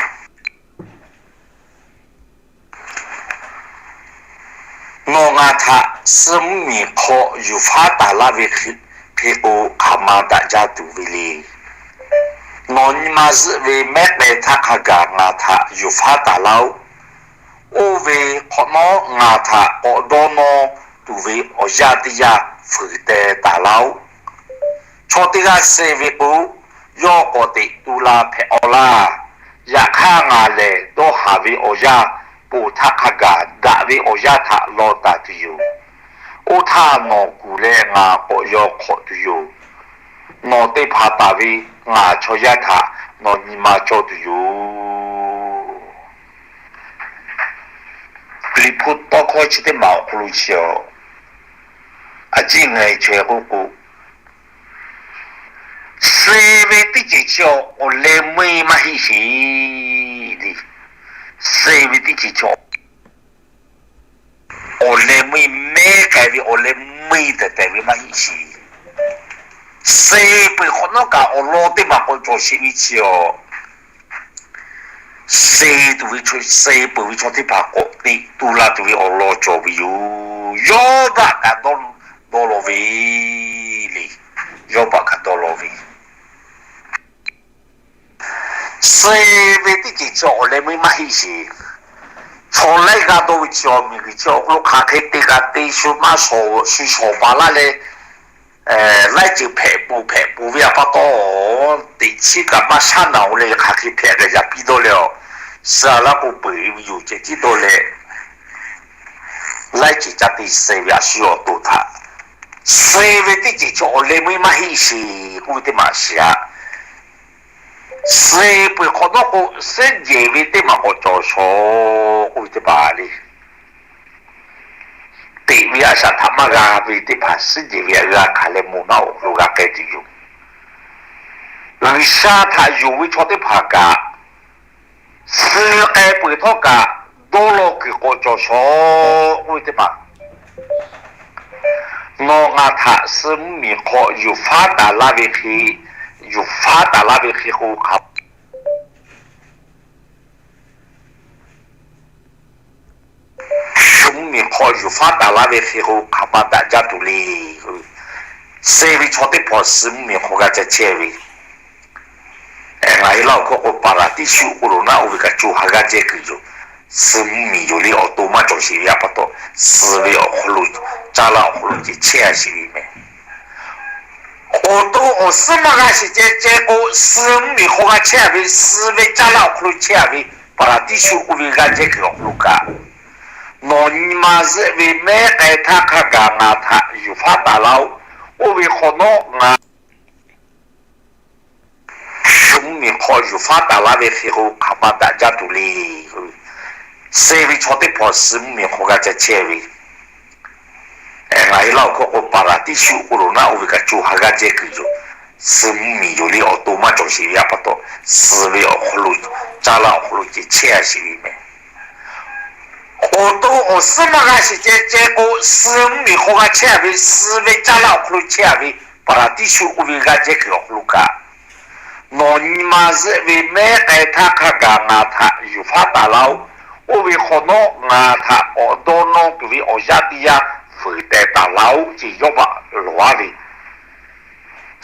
Nawˬ ngaˬ htaꞈ suh mvuhˇmiˬ hk'aw yuˬ faˉ taˍ laˇ ve hk'e k'o, hk'aˬ ma daꞈ jaˇ tuˬ ve le. Nawˬ nyi ma zuhˆ ve mehˉ k'ai htaˇ hk'a gaˬ ngaˬ htaꞈ yuˬ faˉ taˍ laˇ-oˆ. Oˇ ve hk'awꞈ nawˉ ngaˬ htaꞈ k'awꞈ dawˇ nawˇ tuˬ ve awˬ yanˇ teˇ yanˇ fuiˍ teh taˍ laˇ-oˆ. Chaw teˇ g'aˇ suh ve k'o, yawˇ k'awꞈ teꞈ tu la hpehꞈ-aw laˇ. Yaꞈ hk'aˇ, ngaˬ lehˬ dawˇ haˍ ve awˬ yanˇ ponˬ htaˇ hk'a gaˬ daꞈ ve awˬ yanˇ htaꞈ law taˍ tuˬ yoˬ. Oˇ htaˇ nawˬ kuˬ leh ngaˬ k'awꞈ yaw hk'awꞈ tuˬ yoˬ. Nawˬ te hpanˍ taˍ ve ngaˬ chaw yaˇ htaꞈ nawˬ nyi ma cawˇ tuˬ yoˬ. Liꞈ hpu tawˇ hkawˇ chi teˇ maˬ awˬ hk'aw lo chi a, a ciˉ ngaˬ hui chaweh k'oˆ k'o, suh ve teˇ ceuˬ chi awˬ leh meuˇ maˇ heˆ sheˍ. Suh ve teˇ ceuˬ chi awˬ leh meuˇ, mehˉ k'ai ve awˬ leh meuˇ tehˬ tehˬ ve maˇ heˆ sheˍ. Suh peuˬ hk'awꞈ nawˉ kaꞈ awˬ lawn teˇ maˬ k'awꞈ cawˬ sheˍ ve chi a, suh tuˬ ve, suh peuˬ ve chaw teˇ hpaˍ k'awꞈ teꞈ tu la tuˬ ve awˬ lawn cawˬ ve yoˬ. Yawˇbaˆ kaꞈ dawˇ law ve le. Yawˇbaˆ kaꞈ dawˇ law ve, suh ve teˇ ceuˬ chi awˬ leh meuˇ maˇ heˆ sheˍ. Chaw laiˉ g'aˇ dawˇ ve chi awˬ miˬguiˬ chi awˬ hk'aw lo hk'aˬ hk'e te g'a te shu maˇ shawˍ, shu shawˍ baˬ laˇ leh, laiˉ ceuˬ hpehꞈ peuˬ hpehꞈ peuˬ ve a pa taw, teꞈ chiˉ kaꞈ maˇ shaˉ naˬ-oˬ leh hk'aˬ hk'e hpehꞈ kaꞈ yaꞈ piˇ dawˇ leh a, suh laˇ k'o peuˬ ve yoˬ ceh tiˉ dawˇ leh, laiˉ ceuˬ ca te suh ve a shu awˬ to htaꞈ, suh ve teˇ ceuˬ chi awˬ leh meuˇ maˇ heˆ sheˍ k'oˆ ve teˇ maˬ shiˍ a. Suh peuˬ hk'awꞈ nawˉ k'o, suhˉ jehˬ ve teˇ maˬ k'awꞈ cawˬ shawˍ k'oˆ ve teˇ maˬ le. Teꞈ ve a shaꞈ htaꞈ maˇ g'a ve teˇ hpaˍ suhˉ jehˬ ve a g'a hkanˍ leh moˬ naˆ awˬ hk'aw lo g'a k'ai tuˬ yoˬ. G'uiˬsha htaꞈ yonˍ ve chaw teˇ hpaˍ kaꞈ, suh k'ai peuˬ htawˇ kaꞈ dawˇ law kuiˬ k'awꞈ cawˬ shawˍ k'oˆ ve teˇ maˬ. Nawˬ ngaˬ htaꞈ suh mvuhˇmiˬ hk'aw yuˬ faˉ taˍ laˇ ve hk'e, yuˬ faˉ taˍ laˇ ve hk'e k'o hk'aˬ Suh mvuhˇmiˬ hk'aw yuˬ faˉ taˍ laˇ ve hk'e k'o, hk'aˬ ma daꞈ jaˇ tuˬ le. Suh ve chaw teˇ hpaˍ suh mvuhˇmiˬ hk'aw g'a ca chehˇ ve, ngaˬ hui Laˇ huˍ hkawˇ k'o Paˍraˍdiˇsuˆ k'oˆ lo naˆ, oˇ ve kaꞈ co ha g'aˇ jehˇ kuiˬ yoˬ. Suh mvuhˇmiˬ yoˬ le, awˬ to maˇ cawˬ sheˍ ve a pa taw, suh ve awˬ hk'aw lo, caˇ laˇ awˬ hk'aw lo ceh chehˇ a sheˍ ve meh. Awˬ to awˬ suhˉ maˇ g'a shiˍ ceh ceh k'o, suh mvuhˇmiˬ hk'aw g'a chehˇ a ve, suh ve caˇ laˇ awˬ hk'aw lo chehˇ a ve, Paˍraˍdiˇsuˆ k'oˆ ve g'aˇ jehˇ kuiˬ awˬ hk'aw lo kaꞈ, nawˬ nyi ma zuhˆ ve mehˉ k'ai htaˇ hk'a gaˬ ngaˬ htaꞈ yuˬ faˉ taˍ laˇ-oˆ. Oˇ ve hk'awꞈ nawˉ ngaˬ suh mvuhˇmiˬ hk'aw yuˬ faˉ taˍ laˇ ve hk'e k'o, hk'aˬ ma daꞈ jaˇ tuˬ le. Suh ve chaw teˇ hpaˍ suh mvuhˇmiˬ hk'aw g'a ca chehˇ ve, ngaˬ hui Laˇ huˍ hkawˇ k'o Paˍraˍdiˇsuˆ k'oˆ lo naˆ, oˇ ve kaꞈ co ha g'aˇ jehˇ kuiˬ yoˬ. Suh mvuhˇmiˬ yoˬ le, awˬ to maˇ cawˬ sheˍ ve pa taw, suh ve awˬ hk'aw lo, caˇ laˇ awˬ hk'aw lo ceh chehˇ a sheˍ ve meh. Awˬ to awˬ suhˉ maˇ g'a sheˍ ceh ceh k'o, suh mvuhˇmiˬ hk'aw g'a chehˇ a ve, suh ve caˇ laˇ awˬ hk'aw lo chehˇ a ve, Paˍraˍdiˇsuˆ k'oˆ ve g'aˇ jehˇ kuiˬ awˬ hk'aw lo kaꞈ, nawˬ nyi ma zuhˆ ve mehˉ k'ai htaˇ hk'a gaˬ ngaˬ htaꞈ yuˬ faˉ taˍ laˇ-oˆ. Oˇ ve hk'awꞈ nawˉ ngaˬ htaꞈ k'awꞈ dawˇ nawˇ tuˬ ve awˬ yanˇ teˇ yanˇ fuiˍ teh taˍ laˇ-oˆ ce, Yawˇbaˆ lawˬ aˉ ve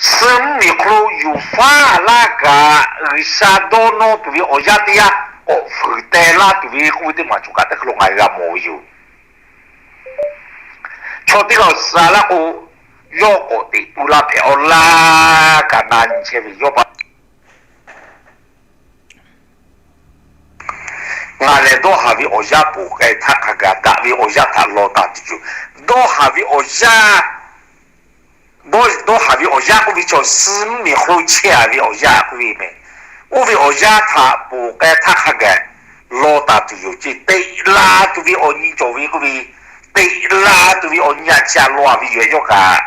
suh mvuhˇmiˬ hk'aw lo yuˬ faˉ laˇ kaꞈ, G'uiˬsha dawˇ nawˇ tuˬ ve awˬ yanˇ teˇ yanˇ k'awꞈ fuiˍ teh laˇ tuˬ ve k'oˆ ve teˇ maˬ cawˬ kaꞈ teˇ hk'aw lo ngaˬ hui g'a mawˬ ve yoˬ. Chaw teˇ g'aˇ suh laˇ k'o, yawˇ k'awꞈ teꞈ tu la hpehꞈ-aw laˇ kaꞈ na nyi chehˇ ve Yawˇbaˆ Ngaˬ lehˬ dawˇ haˍ ve awˬ yanˇ poˬ k'ai htaˇ hk'a gaˬ daꞈ ve awˬ yanˇ htaꞈ law taˍ tuˬ yoˬ. Dawˇ haˍ ve awˬ yanˇ, dawˇ haˍ ve awˬ yanˇ k'oˆ ve chaw suh mvuhˇmiˬ hk'aw lo chehˇ a ve awˬ yanˇ k'oˆ ve meh. Oˇ ve awˬ yanˇ htaꞈ poˬ k'ai htaˇ hk'a gaˬ law taˍ tuˬ yoˬ ce. Teꞈ la tuˬ ve awˬ nyi cawˬ ve k'oˆ ve, teꞈ la tuˬ ve awˬ nyi a chi a law a ve yoˬ yawˇ kaꞈ.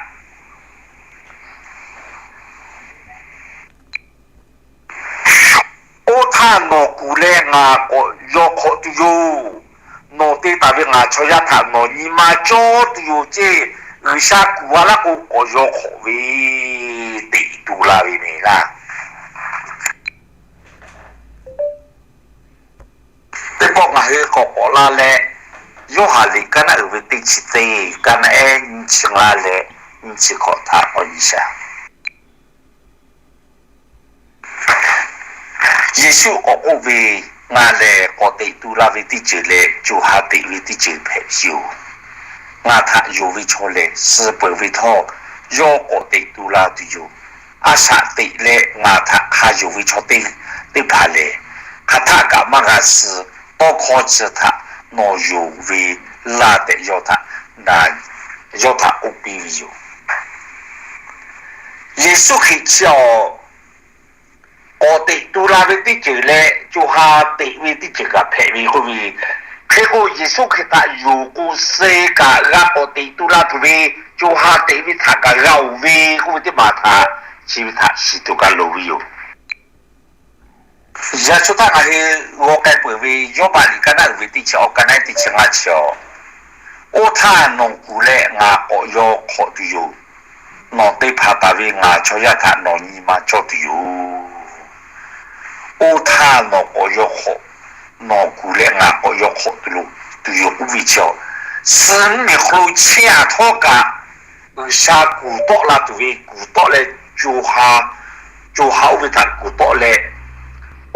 Oˇ htaˇ nawˬ kuˬ leh ngaˬ k'awꞈ yaw hk'awꞈ tuˬ yoˬ. Nawˬ te taˍ ve ngaˬ chaw yaˇ htaꞈ nawˬ nyi ma cawˇ tuˬ yoˬ ce. G'uiˬsha kuˬ a laˇ k'o k'awꞈ yaw hk'awꞈ ve, teꞈ tu la ve meh laˇ. Teˇ pawˆ ngaˬ hui k'awꞈ k'awꞈ la leh, Yoˇhanˬ liꞈ kaˇ naˆ uiˍ ve teˇ chi teˇ, kaˇ naˆ ehˉ nyiˇ chi ngaˇ leh nyiˇ chi hkawꞈ htaꞈ k'awꞈ nyi shaˍ. Yeˍsuˆ k'awꞈ k'oˆ ve, Ngaˬ lehˬ k'awꞈ teꞈ tu la ve teˇ ceuˬ leh co ha teꞈ ve teˇ ceuˬ hpehꞈ ve yoˬ. Ngaˬ htaꞈ yonˍ ve chaw lehˬ, suh peuˬ ve htawˇ yawˇ k'awꞈ teꞈ tu la tuˬ yoˬ. A shaꞈ teꞈ leh ngaˬ htaꞈ hk'a yonˍ ve chaw teˇ, teˇ hpaˍ lehˬ, hk'aˬ htaˆ kaꞈ maˇ g'a suh. Tawˇ hkawˇ chi htaꞈ nawˬ yonˍ ve laˇ tehꞈ yawˇ htaꞈ, yawˇ htaꞈ k'oˆ piˇ ve yoˬ. Yeˍsuˆ Hkriꞈ chi awˬ k'awꞈ teꞈ tu la ve teˇ ceuˬ leh co ha teꞈ ve teˇ ceuˬ kaꞈ hpehꞈ ve k'oˆ ve. Hk'e k'o, Yeˍsuˆ Hkriꞈ htaꞈ yonˍ k'o suh kaꞈ g'a k'awꞈ teꞈ tu la tuˬ ve, co ha teꞈ ve htaꞈ kaꞈ g'a oˍ ve k'oˆ ve teˇ maˬ htaꞈ chi ve htaꞈ shiˍ tuˬ kaꞈ loˍ ve yoˬ. Yaꞈ shu htaˇ ngaˬ hui g'aw k'ai peuˬ ve Yawˇbaˆ liꞈ kaˇ naˆ uiˍ ve teˇ chi awˬ, kaˇ naˆ ehˉ teˇ chi ngaˇ chi awˬ, Oˇ htaˇ nawˬ kuˬ leh ngaˬ k'awꞈ yaw hk'awꞈ tuˬ yoˬ. Nawˬ te hpanˍ taˍ ve ngaˬ chaw yaˇ htaꞈ nawˬ nyi ma cawˇ tuˬ yoˬ. Oˇ htaˇ nawˬ k'awꞈ yaw hk'awꞈ, nawˬ kuˬ leh ngaˬ k'awꞈ yaw hk'awꞈ tuˬ lo, tuˬ yoˬ k'oˆ ve chi awˬ, suh mvuhˇmiˬ hk'aw lo chehˇ a htawˇ kaꞈ, G'uiˬsha kuˬ tawˆ la tuˬ ve, kuˬ tawˆ leh co ha, co ha oˇ ve htaꞈ kuˬ tawˆ leh,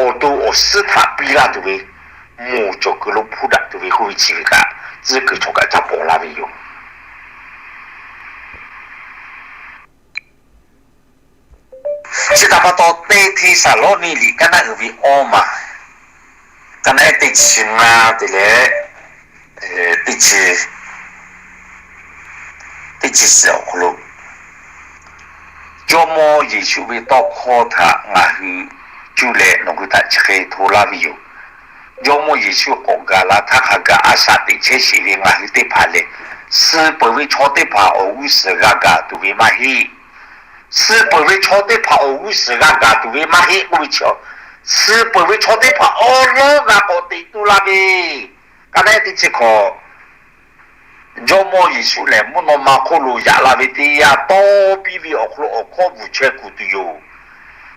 awˬ to awˬ suhˉ htaꞈ piˇ laˇ tuˬ ve, moˬ cawˬ kuiˬ lo hpuˇ daꞈ tuˬ ve k'oˆ ve chi ve kaꞈ, tcuhˉ kuiˬ chaw kaꞈ ca pawˍ laˇ ve yoˬ. Chi htaꞈ pa taw, teˇ Hteˇsaˍlawˇniˆ liꞈ kaˇ naˆ uiˍ ve awˇ maˬ, kaˇ naˆ ehˉ teˇ chi ngaˇ te leh, teˇ chi, teˇ chi suhˍ awˬ hk'aw lo, Jawˇmawˇ Yeˍsuˆ ve tawˇ hkawˇ htaꞈ ngaˬ hui cuˇ leh nawˬ hui htaꞈ chi hk'e hto laˇ ve yoˬ. Jawˇmawˇ Yeˍsuˆ k'awꞈ gaˬ la htaˇ hk'a gaˬ a shaꞈ teꞈ chehˇ sheˍ ve ngaˬ hui teˇ hpaˍ lehˬ, suh peuˬ ve chaw teˇ hpaˍ awˬ g'uˇ suhˍ g'a gaˬ tuˬ ve maˇ heˆ. Suh peuˬ ve chaw teˇ hpaˍ awˬ g'uˇ suhˍ g'a gaˬ tuˬ ve maˇ heˆ k'oˆ ve chi, suh peuˬ ve chaw teˇ hpaˍ awˉ lawˉ g'a k'awꞈ teꞈ tu la ve, kaˇ naˆ ehˉ teˇ chi hkawꞈ, Jawˇmawˇ Yeˍsuˆ lehˬ, mvuhˇ naw ma hk'oˆ lo yaꞈ la ve teˇ yanˇ, tawˇ piˇ ve awˬ hk'aw lo awˬ hkawˇ bvuhˬ chaweh kuˬ tuˬ yoˬ.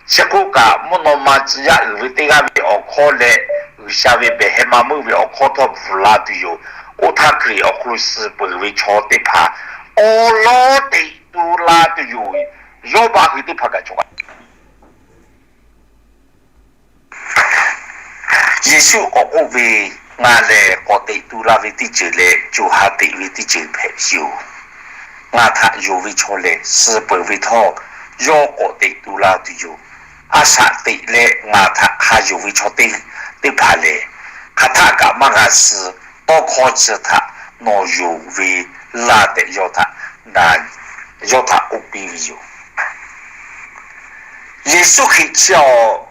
Chi hk'oˆ kaꞈ, mvuhˇ naw ma tcuh yaˇ uiˍ ve teˇ g'aˇ ve awˬ hkawˇ leh G'uiˬsha ve behˬ heh ma meuˇ ve awˬ hkawˇ htawˇ bvuhˬ la tuˬ yoˬ. Oˇ htaˇ Hkriꞈ awˬ hk'aw lo suh peuˬ ve chaw teˇ hpaˍ awˉ lawˉ teꞈ tu la tuˬ yoˬ. Yawˇbaˆ hui teˇ hpaˍ kaꞈ cawˬ a Yeˍsuˆ k'awꞈ k'oˆ ve, Ngaˬ lehˬ k'awꞈ teꞈ tu la ve teˇ ceuˬ leh co ha teꞈ ve teˇ ceuˬ hpehꞈ ve yoˬ. Ngaˬ htaꞈ yonˍ ve chaw lehˬ, suh peuˬ ve htawˇ yawˇ k'awꞈ teꞈ tu la tuˬ yoˬ. A shaꞈ teꞈ leh ngaˬ htaꞈ hk'a yonˍ ve chaw teˇ, teˇ hpaˍ lehˬ, hk'aˬ htaˆ kaꞈ maˇ g'a suh. Tawˇ hkawˇ chi htaꞈ nawˬ yonˍ ve laˇ tehꞈ yawˇ htaꞈ, yawˇ htaꞈ k'oˆ piˇ ve yoˬ. Yeˍsuˆ Hkriꞈ chi awˬ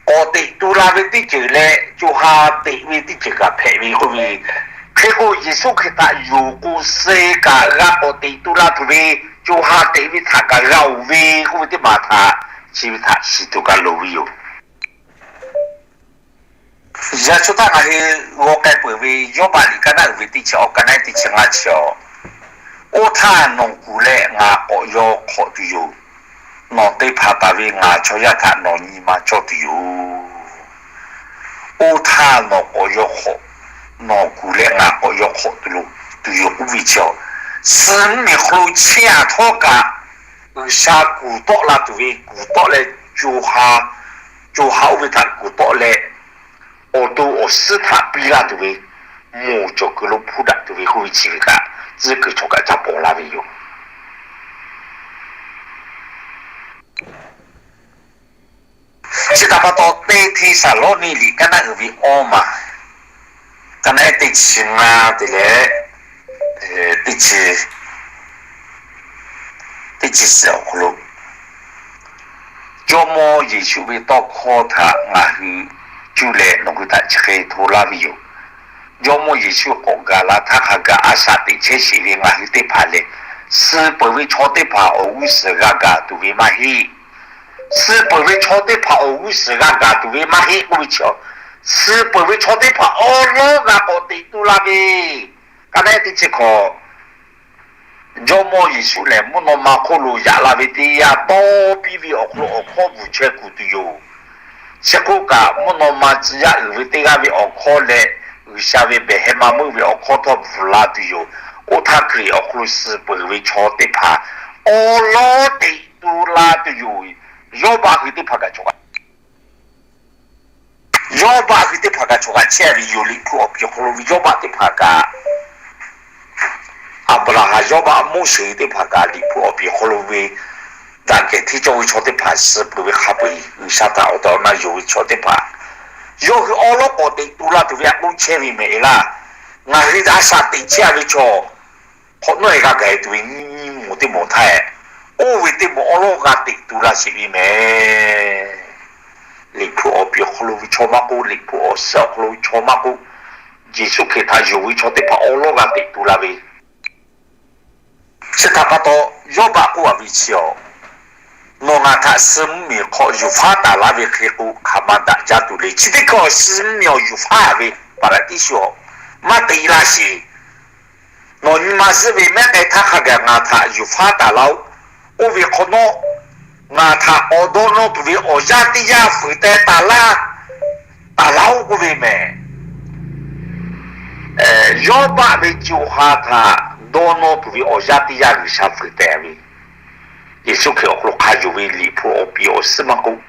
k'awꞈ teꞈ tu la ve teˇ ceuˬ leh co ha teꞈ ve teˇ ceuˬ kaꞈ hpehꞈ ve k'oˆ ve. Hk'e k'o, Yeˍsuˆ Hkriꞈ htaꞈ yonˍ k'o suh kaꞈ g'a k'awꞈ teꞈ tu la tuˬ ve, co ha teꞈ ve htaꞈ kaꞈ g'a oˍ ve k'oˆ ve teˇ maˬ htaꞈ chi ve htaꞈ shiˍ tuˬ kaꞈ loˍ ve yoˬ. Yaꞈ shu htaˇ ngaˬ hui g'aw k'ai peuˬ ve Yawˇbaˆ liꞈ ka naˆ uiˍ ve teˇ chi awˬ ka naˆ teˇ chi ngaˇ chi awˬ, oˇ htaˇ nawˬ kuˬ leh ngaˬ k'awꞈ yaw hk'awꞈ tuˬ yoˬ. Nawˬ te hpanˍ taˍ ve ngaˬ chaw yaˇ htaꞈ nawˬ nyi ma cawˇ tuˬ yoˬ. Oˇ htaˇ nawˬ k'awꞈ yaw hk'awꞈ, nawˬ kuˬ leh ngaˬ k'awꞈ yaw hk'awꞈ tuˬ lo tuˬ yoˬ k'oˆ ve chi awˬ, suh mvuhˇmiˬ hk'aw lo chehˇ a htawˇ kaꞈ, G'uiˬsha kuˬ tawˆ la tuˬ ve, kuˬ tawˆ leh co ha, co ha oˇ ve htaꞈ kuˬ tawˆ leh, awˬ to awˬ suhˉ htaꞈ piˇ laˇ tuˬ ve, moˬ cawˬ kuiˬ lo hpuˇ daꞈ tuˬ ve k'oˆ ve chi ve kaꞈ, tcuhˉ kuiˬ chaw kaꞈ ca pawˬ la ve yoˬ. Chi htaꞈ pa taw, Teˇ Hteˇsaˍlawˇniˆ liꞈ ka naˆ uiˍ ve awˇ maˬ, ka naˆ teˇ chi ngaˇ te leh, teˇ chi, teˇ chi suhˍ awˬ hk'aw lo, Jawˇmawˇ Yeˍsuˆ ve tawˇ hkawˇ htaꞈ ngaˬ hui cuˇ leh nawˬ hui htaꞈ chi hk'e hto laˇ ve yoˬ. Jawˇmawˇ Yeˍsuˆ k'awꞈ gaˬ la htaˇ hk'a gaˬ a shaꞈ teꞈ chehˇ sheˍ ve ngaˬ hui teˇ hpaˍ lehˬ, suh peuˬ ve chaw teˇ hpaˍ awˬ g'uˇ suhˍ g'a gaˬ tuˬ ve maˇ heˆ. Suh peuˬ ve chaw teˇ hpaˍ awˬ g'uˇ suhˍ g'a gaˬ tuˬ ve maˇ heˆ k'oˆ ve chi, suh peuˬ ve chaw teˇ hpaˍ awˉ lawˉ g'a k'awꞈ teꞈ tu la ve, ka naˆ teˇ chi hkawꞈ, Jawˇmawˇ Yeˍsuˆ lehˬ, mvuhˇ naw ma hk'oˆ lo yaꞈ la ve teˇ yanˇ, tawˇ piˇ ve awˬ hk'aw lo awˬ hkawˇ bvuhˬ chaweh kuˬ tuˬ yoˬ. Chi hk'oˆ kaꞈ, mvuhˇ naw ma tcuh yaˇ uiˍ ve teˇ g'aˇ ve awˬ hkawˇ leh, G'uiˬsha ve behˬ heh ma meuˇ ve awˬ hkawˇ htawˇ bvuhˬ la tuˬ yoˬ. Oˇ htaˇ Hkriꞈ awˬ hk'aw lo suh peuˬ ve chaw teˇ hpaˍ awˉ lawˉ teꞈ tu la tuˬ yoˬ. Yawˇbaˆ hui teˇ hpaˍ kaꞈ chaw kaꞈ Yawˇbaˆ hui teˇ hpaˍ kaꞈ chaw kaꞈ chehˇ ve yoˬ. Liꞈ hpu awˬ piˍ awˬ hk'aw lo ve Yawˇbaˆ teˇ hpaˍ kaꞈ, Aˍbraˍhanˍ, Yawˇbaˆ, Moˉseˍ teˇ hpaˍ kaꞈ, Liꞈ hpu awˬ piˍ awˬ hk'aw lo ve daꞈ kehˬ hteˇ cawˇ ve chaw teˇ hpaˍ, suh peuˬ ve hk'a peu-eˬ G'uiˬsha htaꞈ awˬ tehˬ awˬ na yonˍ ve chaw teˇ hpaˍ, yawˇ hui awˉ lawˉ k'awꞈ teꞈ tu la tuˬ ve a k'oˆ chehˇ ve mehˍ laˇ. Ngaˬ hui a shaꞈ teꞈ chehˇ ve chaw hk'awꞈ nawˉ-e g'a gaˬ tuˬ ve nyiˇ moˍ teˇ moˍ htaˇ, oˇ ve teˇ moˍ awˉ lawˉ g'a teꞈ tu la sheˍ ve mehˍ. Liꞈ hpu awˬ piˍ awˬ hk'aw lo ve chaw maˇ k'oˆ, Liꞈ hpu awˬ suhˉ awˬ hk'aw lo ve chaw maˇ k'oˆ, Yeˍsuˆ Hkriꞈ htaꞈ yonˍ ve chaw teˇ hpaˍ awˉ lawˉ g'a teꞈ tu la ve. Chi htaꞈ pa taw, Yawˇbaˆ k'oˆ a ve chi awˬ, nawˬ ngaˬ htaꞈ suh mvuhˇmiˬ hk'aw yuˬ faˉ taˍ laˇ ve hk'e k'o, hk'aˬ ma daꞈ jaˇ tuˬ le. Chi teˇ hkui suh mvuhˇmiˬ awˬ yuˬ faˉ ve Paˍraˍdiˆsuꞈ awˬ maˇ te laˇ sheˍ. Nawˬ nyi ma zuhˆ ve mehˉ k'ai htaˇ hk'a gaˬ ngaˬ htaꞈ yuˬ faˉ taˍ laˇ-oˆ. Oˇ ve hk'awꞈ nawˉ, ngaˬ htaꞈ k'awꞈ dawˇ nawˇ tuˬ ve awˬ yanˇ teˇ yanˇ fuiˍ teh taˍ laˇ, taˍ laˇ-oˆ k'oˆ ve mehˍ. Yawˇbaˆ ve co ha htaꞈ dawˇ nawˇ tuˬ ve awˬ yanˇ teˇ yanˇ G'uiˬsha fuiˍ teh ve, Yeˍsuˆ Hkriꞈ awˬ hk'aw lo hk'a yonˍ ve Liꞈ hpu awˬ piˍ awˬ suhˉ maˇ k'oˆ,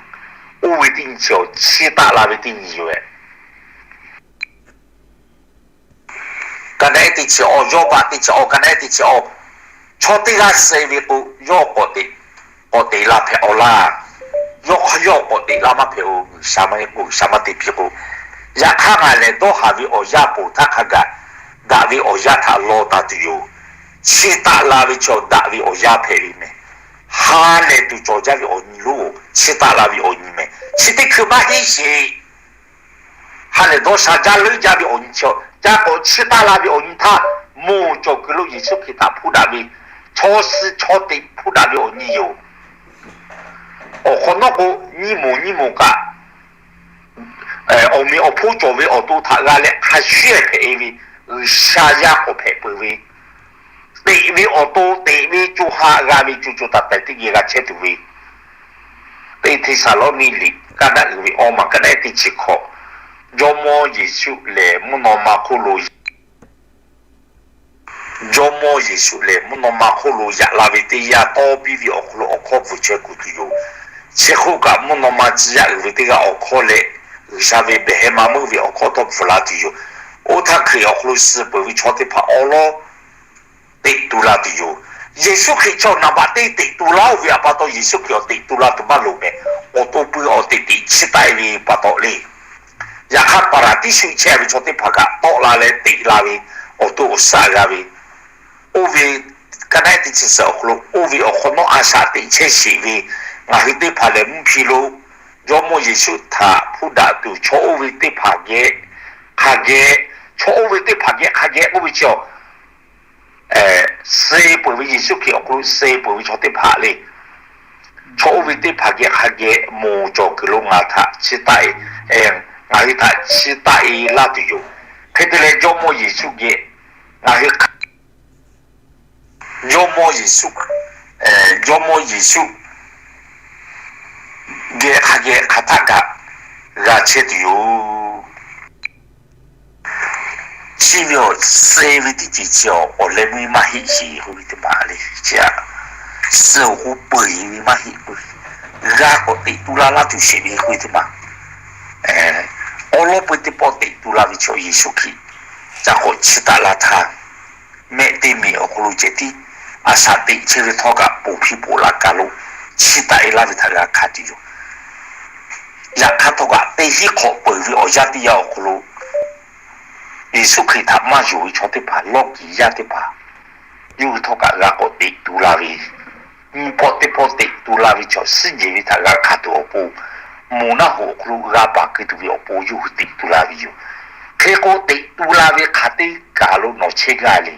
oˇ ve teˇ nyi chi awˬ chiˇ taˆ la ve teˇ nyi yoˬ. Ka naˆ teˇ chi awˬ, Yawˇbaˆ teˇ chi awˬ, ka naˆ teˇ chi awˬ, chaw teˇ g'aˇ suh ve k'o, yawˇ k'awꞈ teꞈ, k'awꞈ teꞈ la hpehꞈ awˬ laˇ. Yawˇ hk'aˇ yawˇ k'awꞈ teꞈ la maˇ hpehꞈ-oˬ. G'uiˬsha maˇ heˆ k'o, G'uiˬsha maˇ te piˇ k'o, yaꞈ hk'aˇ ngaˬ lehˬ dawˇ haˍ ve awˬ yanˇ ponˬ htaˇ hk'a gaˬ, daꞈ ve awˬ yanˇ htaꞈ law taˍ tuˬ yoˬ. Chiˇ taˆ la ve chaw daꞈ ve awˬ yanˇ hpehꞈ ve mehˍ. Ha lehˬ tuˬ cawˬ jaˇ ve awˬ nyi lo, chiˇ taˆ la ve awˬ nyi mehˍ. Chi teˇ hkui maˇ heˆ sheˍ. Ha lehˬ dawˇ sha jaˇ leuˉ jaˇ ve awˬ nyi chi, ca k'awꞈ chiˇ taˆ la ve awˬ nyi htaˇ, moˬ cawˬ kuiˬ lo Yeˍsuˆ Hkriꞈ htaꞈ hpuˇ daꞈ ve, chaw suh chaw teꞈ hpuˇ daꞈ ve awˬ nyi yoˬ. Awˬ hk'awꞈ nawˉ k'o, nyiˇ moˍ nyiˇ moˍ kaꞈ, awˬ meꞈ awˬ hponˇ cawˬ ve awˬ to htaꞈ g'a leh hk'a shuˍ hpehꞈ-e ve, G'uiˬsha yaˇ k'awꞈ hpehꞈ peuˬ ve, teꞈ ve awˬ to teꞈ ve co ha g'a ve co co taiˍ taiˍ teˇ geh g'a chehˇ tuˬ ve, Teˇ Hteˇsaˍlawˇniˆ liꞈ ka naˆ uiˍ ve awˇ maˬ ka naˆ teˇ chi hkawꞈ, Jawˇmawˇ Yeˍsuˆ lehˬ mvuhˇ naw ma hk'oˆ lo, Jawˇmawˇ Yeˍsuˆ lehˬ mvuhˇ naw ma hk'oˆ lo yaꞈ la ve teˇ yanˇ, tawˇ piˇ ve awˬ hk'aw lo awˬ hkawˇ bvuhˬ chaweh kuˬ tuˬ yoˬ. Chi hk'oˆ kaꞈ, mvuhˇ naw ma tcuh yaˇ uiˍ ve teˇ g'aˇ awˬ hkawˇ leh, G'uiˬsha ve behˬ heh ma meuˇ ve awˬ hkawˇ htawˇ bvuhˬ la tuˬ yoˬ. Oˇ htaˇ Hkriꞈ awˬ hk'aw lo suh peuˬ ve chaw teˇ hpaˍ awˉ lawˉ teꞈ tu la tuˬ yoˬ. Yeˍsuˆ Hkriꞈ chaw naˍ baꞈ teˇ teꞈ tu laˇ-oˆ ve pa taw, Yeˍsuˆ Hkriꞈ awˬ teꞈ tu la tuˬ maˇ loˍ mehˍ. Awˬ to pui awˬ teꞈ teꞈ chiˇ taˆ-e ve pa taw le. Yaꞈ hk'aˇ, Paˍraˍdiˆsuꞈ chehˇ ve chaw teˇ hpaˍ kaꞈ tawˆ la leh teꞈ la ve, awˬ to awˬ shaˆ g'a ve, oˇ ve ka naˆ teˇ chi suhˍ awˬ hk'aw lo oˇ ve awˬ hk'awꞈ nawˉ a shaꞈ teꞈ chehˇ sheˍ ve, ngaˬ hui teˇ hpaˍ lehˬ mvuhˇ hpi lo Jawˇmawˇ Yeˍsuˆ htaꞈ hpuˇ daꞈ tuˬ, chaw oˇ ve teˇ hpaˍ geh hk'a geh, chaw oˇ ve teˇ hpaˍ geh hk'a geh k'oˆ ve chi awˬ suh peuˬ ve Yeˍsuˆ Hkriꞈ awˬ hk'aw lo suh peuˬ ve chaw teˇ hpaˍ le, chaw oˇ ve teˇ hpaˍ geh hk'a geh moˬ cawˬ kuiˬ lo ngaˬ htaꞈ chi taˆ, ngaˬ hui htaꞈ chi taˆ-e laˇ tuˬ yoˬ. Hk'e te leh Jawˇmawˇ Yeˍsuˆ geh ngaˬ hui hk'a, Jawˇmawˇ Yeˍsuˆ, Jawˇmawˇ Yeˍsuˆ geh hk'a geh hk'aˬ htaˆ kaꞈ g'a chehˇ tuˬ yoˬ. Chi ve awˬ suh ve teˇ ceuˬ chi awˬ awˬ leh meuˇ maˇ heˆ sheˍ k'oˆ ve teˇ maˬ le. Chi a, suh awˬ k'o peuˬ-e ve maˇ heˆ k'oˆ ve, g'a k'awꞈ teꞈ tu la laˇ tuˬ sheˍ ve k'oˆ ve teˇ maˬ. Awˉ lawˉ peu teˇ pawˆ teꞈ tu la ve chaw Yeˍsuˆ Hkriꞈ ca k'awꞈ chiˇ taˆ la htaˇ, mehˆ teˇ miˬ awˬ hk'aw lo ceh tiˉ a shaꞈ teꞈ chehˇ ve htawˇ kaꞈ, ponˬ hpiˇ ponˬ laꞈ kaˬ lo chiˇ taˆ-e laˇ ve htaꞈ g'a hkanˍ tuˬ yoˬ. Yaꞈ hk'aˇ htawˇ kaꞈ, teˇ hinˉ hk'awꞈ peuˬ ve awˬ yanˇ teˇ yanˇ awˬ hk'aw lo Yeˍsuˆ Hkriꞈ htaꞈ maˇ yonˍ ve chaw teˇ hpaˍ, lawˇ kiˍ yaˇ teˇ hpaˍ, yawˇ hui htawˇ kaꞈ g'a k'awꞈ teꞈ tu la ve, nyi pawˆ teˇ pawˆ teꞈ tu la ve chaw suhˉ jehˬ ve htaꞈ g'a hkanˍ tuˬ awˬ pon, moˬ naˆ hoꞈ awˬ hk'aw lo g'a baˬ keu tuˬ ve awˬ pon yawˇ hui teꞈ tu la ve yoˬ. Hk'e k'o, teꞈ tu la ve hk'aˬ teˇ kaˬ lo nawˬ chehˇ gaˇ le.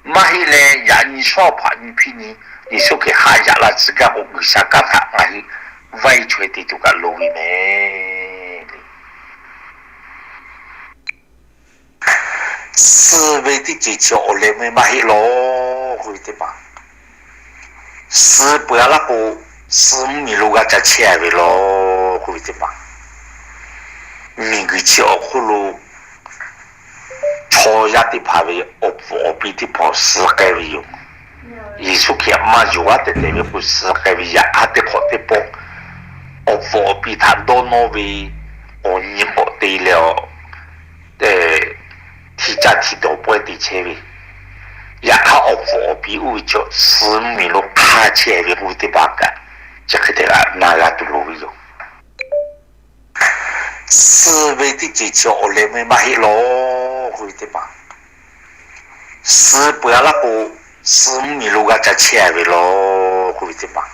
Maˇ heˆ leh, yaꞈ nyi shawˉ hpaꞈ nyi hpiˇ nyi Yeˍsuˆ Hkriꞈ haꞈ yaꞈ la tcuh gaˇ k'o, G'uiˬsha kanˉ htaꞈ ngaˬ hui vaiˇ chaweh te tuˬ kaꞈ loˍ ve mehˍ le. Suh ve teˇ ceuˬ chi awˬ leh meuˇ maˇ heˆ lawˬ k'oˆ ve teˇ maˬ. Suh peuˬ-a laˇ k'o, suh mvuhˇmiˬ lo g'a ca chehˇ-a ve lawˬ k'oˆ ve teˇ maˬ. Miˬguiˬ chi awˬ hk'oˆ lo chaw yaˇ teˇ hpaˍ ve awˬ pfuhˍ awˬ pi teˇ hpaˍ suh k'ai ve yoˬ. Yeˍsuˆ Hkriꞈ maˇ yonˍ-aˉ tehꞈ tehꞈ ve k'o, suh k'ai ve yaꞈ hk'aˇ teˇ hk'awꞈ teˇ pawˆ awˬ pfuhˍ awˬ pi htaꞈ dawˇ nawˇ ve awˬ nyi k'awꞈ te leh, awˬ hti caˇ hti dawˬ pawehˇ te chehˇ ve, yaꞈ hk'aˇ awˬ pfuhˍ awˬ pi oˇ ve chaw suh mvuhˇmiˬ lo hk'a chehˇ ve k'oˆ ve teˇ hpaˍ kaꞈ, chi hk'e te g'a na g'a tuˬ loˍ ve yoˬ. Suh ve teˇ ceuˬ chi awˬ leh meuˇ maˇ heˆ lawˬ k'oˆ ve teˇ maˬ. Suh peuˬ-a laˇ k'o, suh mvuhˇmiˬ lo g'a ca chehˇ-a ve lawˬ k'oˆ ve teˇ maˬ.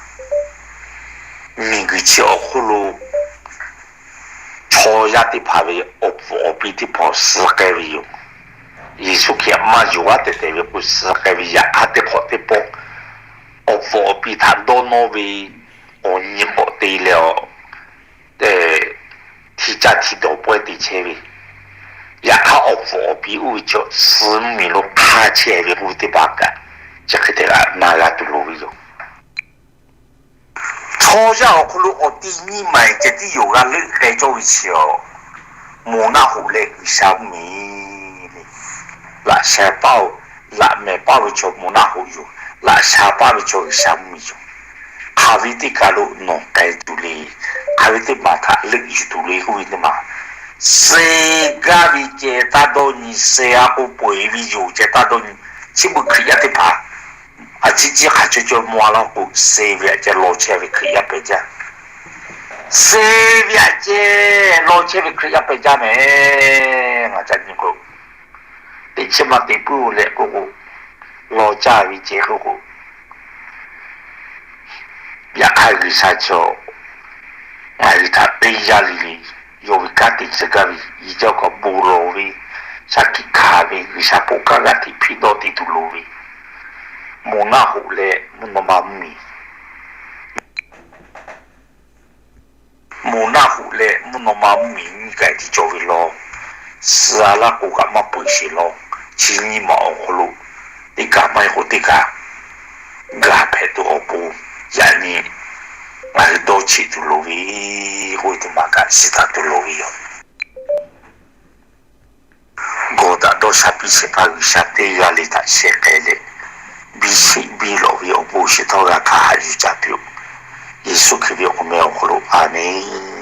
Miˬguiˬ chi awˬ hk'oˆ lo chaw yaˇ teˇ hpaˍ ve awˬ pfuhˍ awˬ pi teˇ hpaˍ suh k'ai ve yoˬ. Yeˍsuˆ Hkriꞈ maˇ yonˍ-aˉ tehꞈ tehꞈ ve k'o, suh k'ai ve yaꞈ hk'aˇ teˇ hk'awꞈ teˇ pawˆ awˬ pfuhˍ awˬ pi htaꞈ dawˇ nawˇ ve awˬ nyi k'awꞈ te leh, awˬ hti caˇ hti dawˬ pawehˇ te chehˇ ve, yaꞈ hk'aˇ awˬ pfuhˍ awˬ pi oˇ ve chaw suh mvuhˇmiˬ lo hk'a chehˇ ve k'oˆ ve teˇ hpaˍ kaꞈ, chi hk'e te g'a na g'a tuˬ loˍ ve yoˬ. Chaw yaˇ awˬ hk'aw lo awˬ ti nyiˇ maˬ ceh tiˉ yoˬ g'a leuˆ k'ai cawˇ ve chi awˬ, moˬ naˆ hoꞈ leh G'uiˬsha mvuhˇmiˬ le. Laꞈ sha paˇ-oˬ, laꞈ mehˍ paˇ ve chaw moˬ naˆ hoꞈ yoˬ. Laꞈ sha paˇ ve chaw G'uiˬsha mvuhˇmiˬ yoˬ. Hk'aˬ ve teˇ kaˬ lo nawˬ k'ai tuˬ le. Hk'aˬ ve teˇ maˬ htaꞈ leuˆ yuˬ tuˬ le k'oˆ ve teˇ maˬ, suh gaˇ ve ceh taˇ dawˇ nyi, suh-a k'o peuˬ-e ve yoˬ ceh taˇ dawˇ nyi. Chi beuꞈ Hkriꞈ yaˇ teˇ hpaˍ a ciˉ ciˉ hk'a caw caw maw-a laˇ k'o, suh ve aꞈ ceh law chehˇ ve Hkriꞈ yaˇ pehˬ jaˇ. Suh ve aꞈ ceh law chehˇ ve Hkriꞈ yaˇ pehˬ jaˇ mehˍ. Ngaˬ ca nyi k'o, teꞈ chiˉ maˇ teꞈ puiˉ-o leh k'oˆ k'o, law caˇ ve ceh k'oˆ k'o, yaꞈ hk'aˇ G'uiˬsha chaw ngaˬ hui htaꞈ teˇ yanˇ le le yawˇ ve kanˉ te tcuh gaˇ ve, yehˬ jaˇ kaꞈ bon lawˬ ve, shaˍ hkiˆ hkanˍ ve, G'uiˬsha hpoˆ kanˉ g'aˇ hteꞈ hpiˇ dawˇ te tuˬ loˍ ve, moˬ naˆ hoꞈ leh mvuhˇ naw ma mvuhˇmiˬ moˬ naˆ hoꞈ leh mvuhˇ naw ma mvuhˇmiˬ nyiˇ kaꞈ tiˉ cawˬ ve law. Suh-a laˇ k'o kaꞈ maˇ peuˬ sheˍ law. Chi nyiˇ maˬ awˬ hk'aw lo teˇ kaꞈ maˇ heˆ k'o teˇ kaꞈ gaˬ hpehꞈ tuˬ awˬ pon, yaꞈ nyi ngaˬ hui dawˇ cheꞈ tuˬ loˍ ve, k'oˆ ve teˇ maˬ kaꞈ shiˍ taˍ tuˬ loˍ ve yoˬ. Gawˬ daꞈ dawˇ sha piˇ shehˍ hpaˇ G'uiˬsha teˇ g'aˇ le htaꞈ shehˍ k'ai leh, biˇ sheˆ biˇ lawꞈ ve awˬ bon shiˍ htawˇ g'a hkanˍ haꞈ yuˬ caˍ tuˬ, Yeˍsuˆ Hkriꞈ ve awˬ meh awˬ hk'aw lo, a menˬ.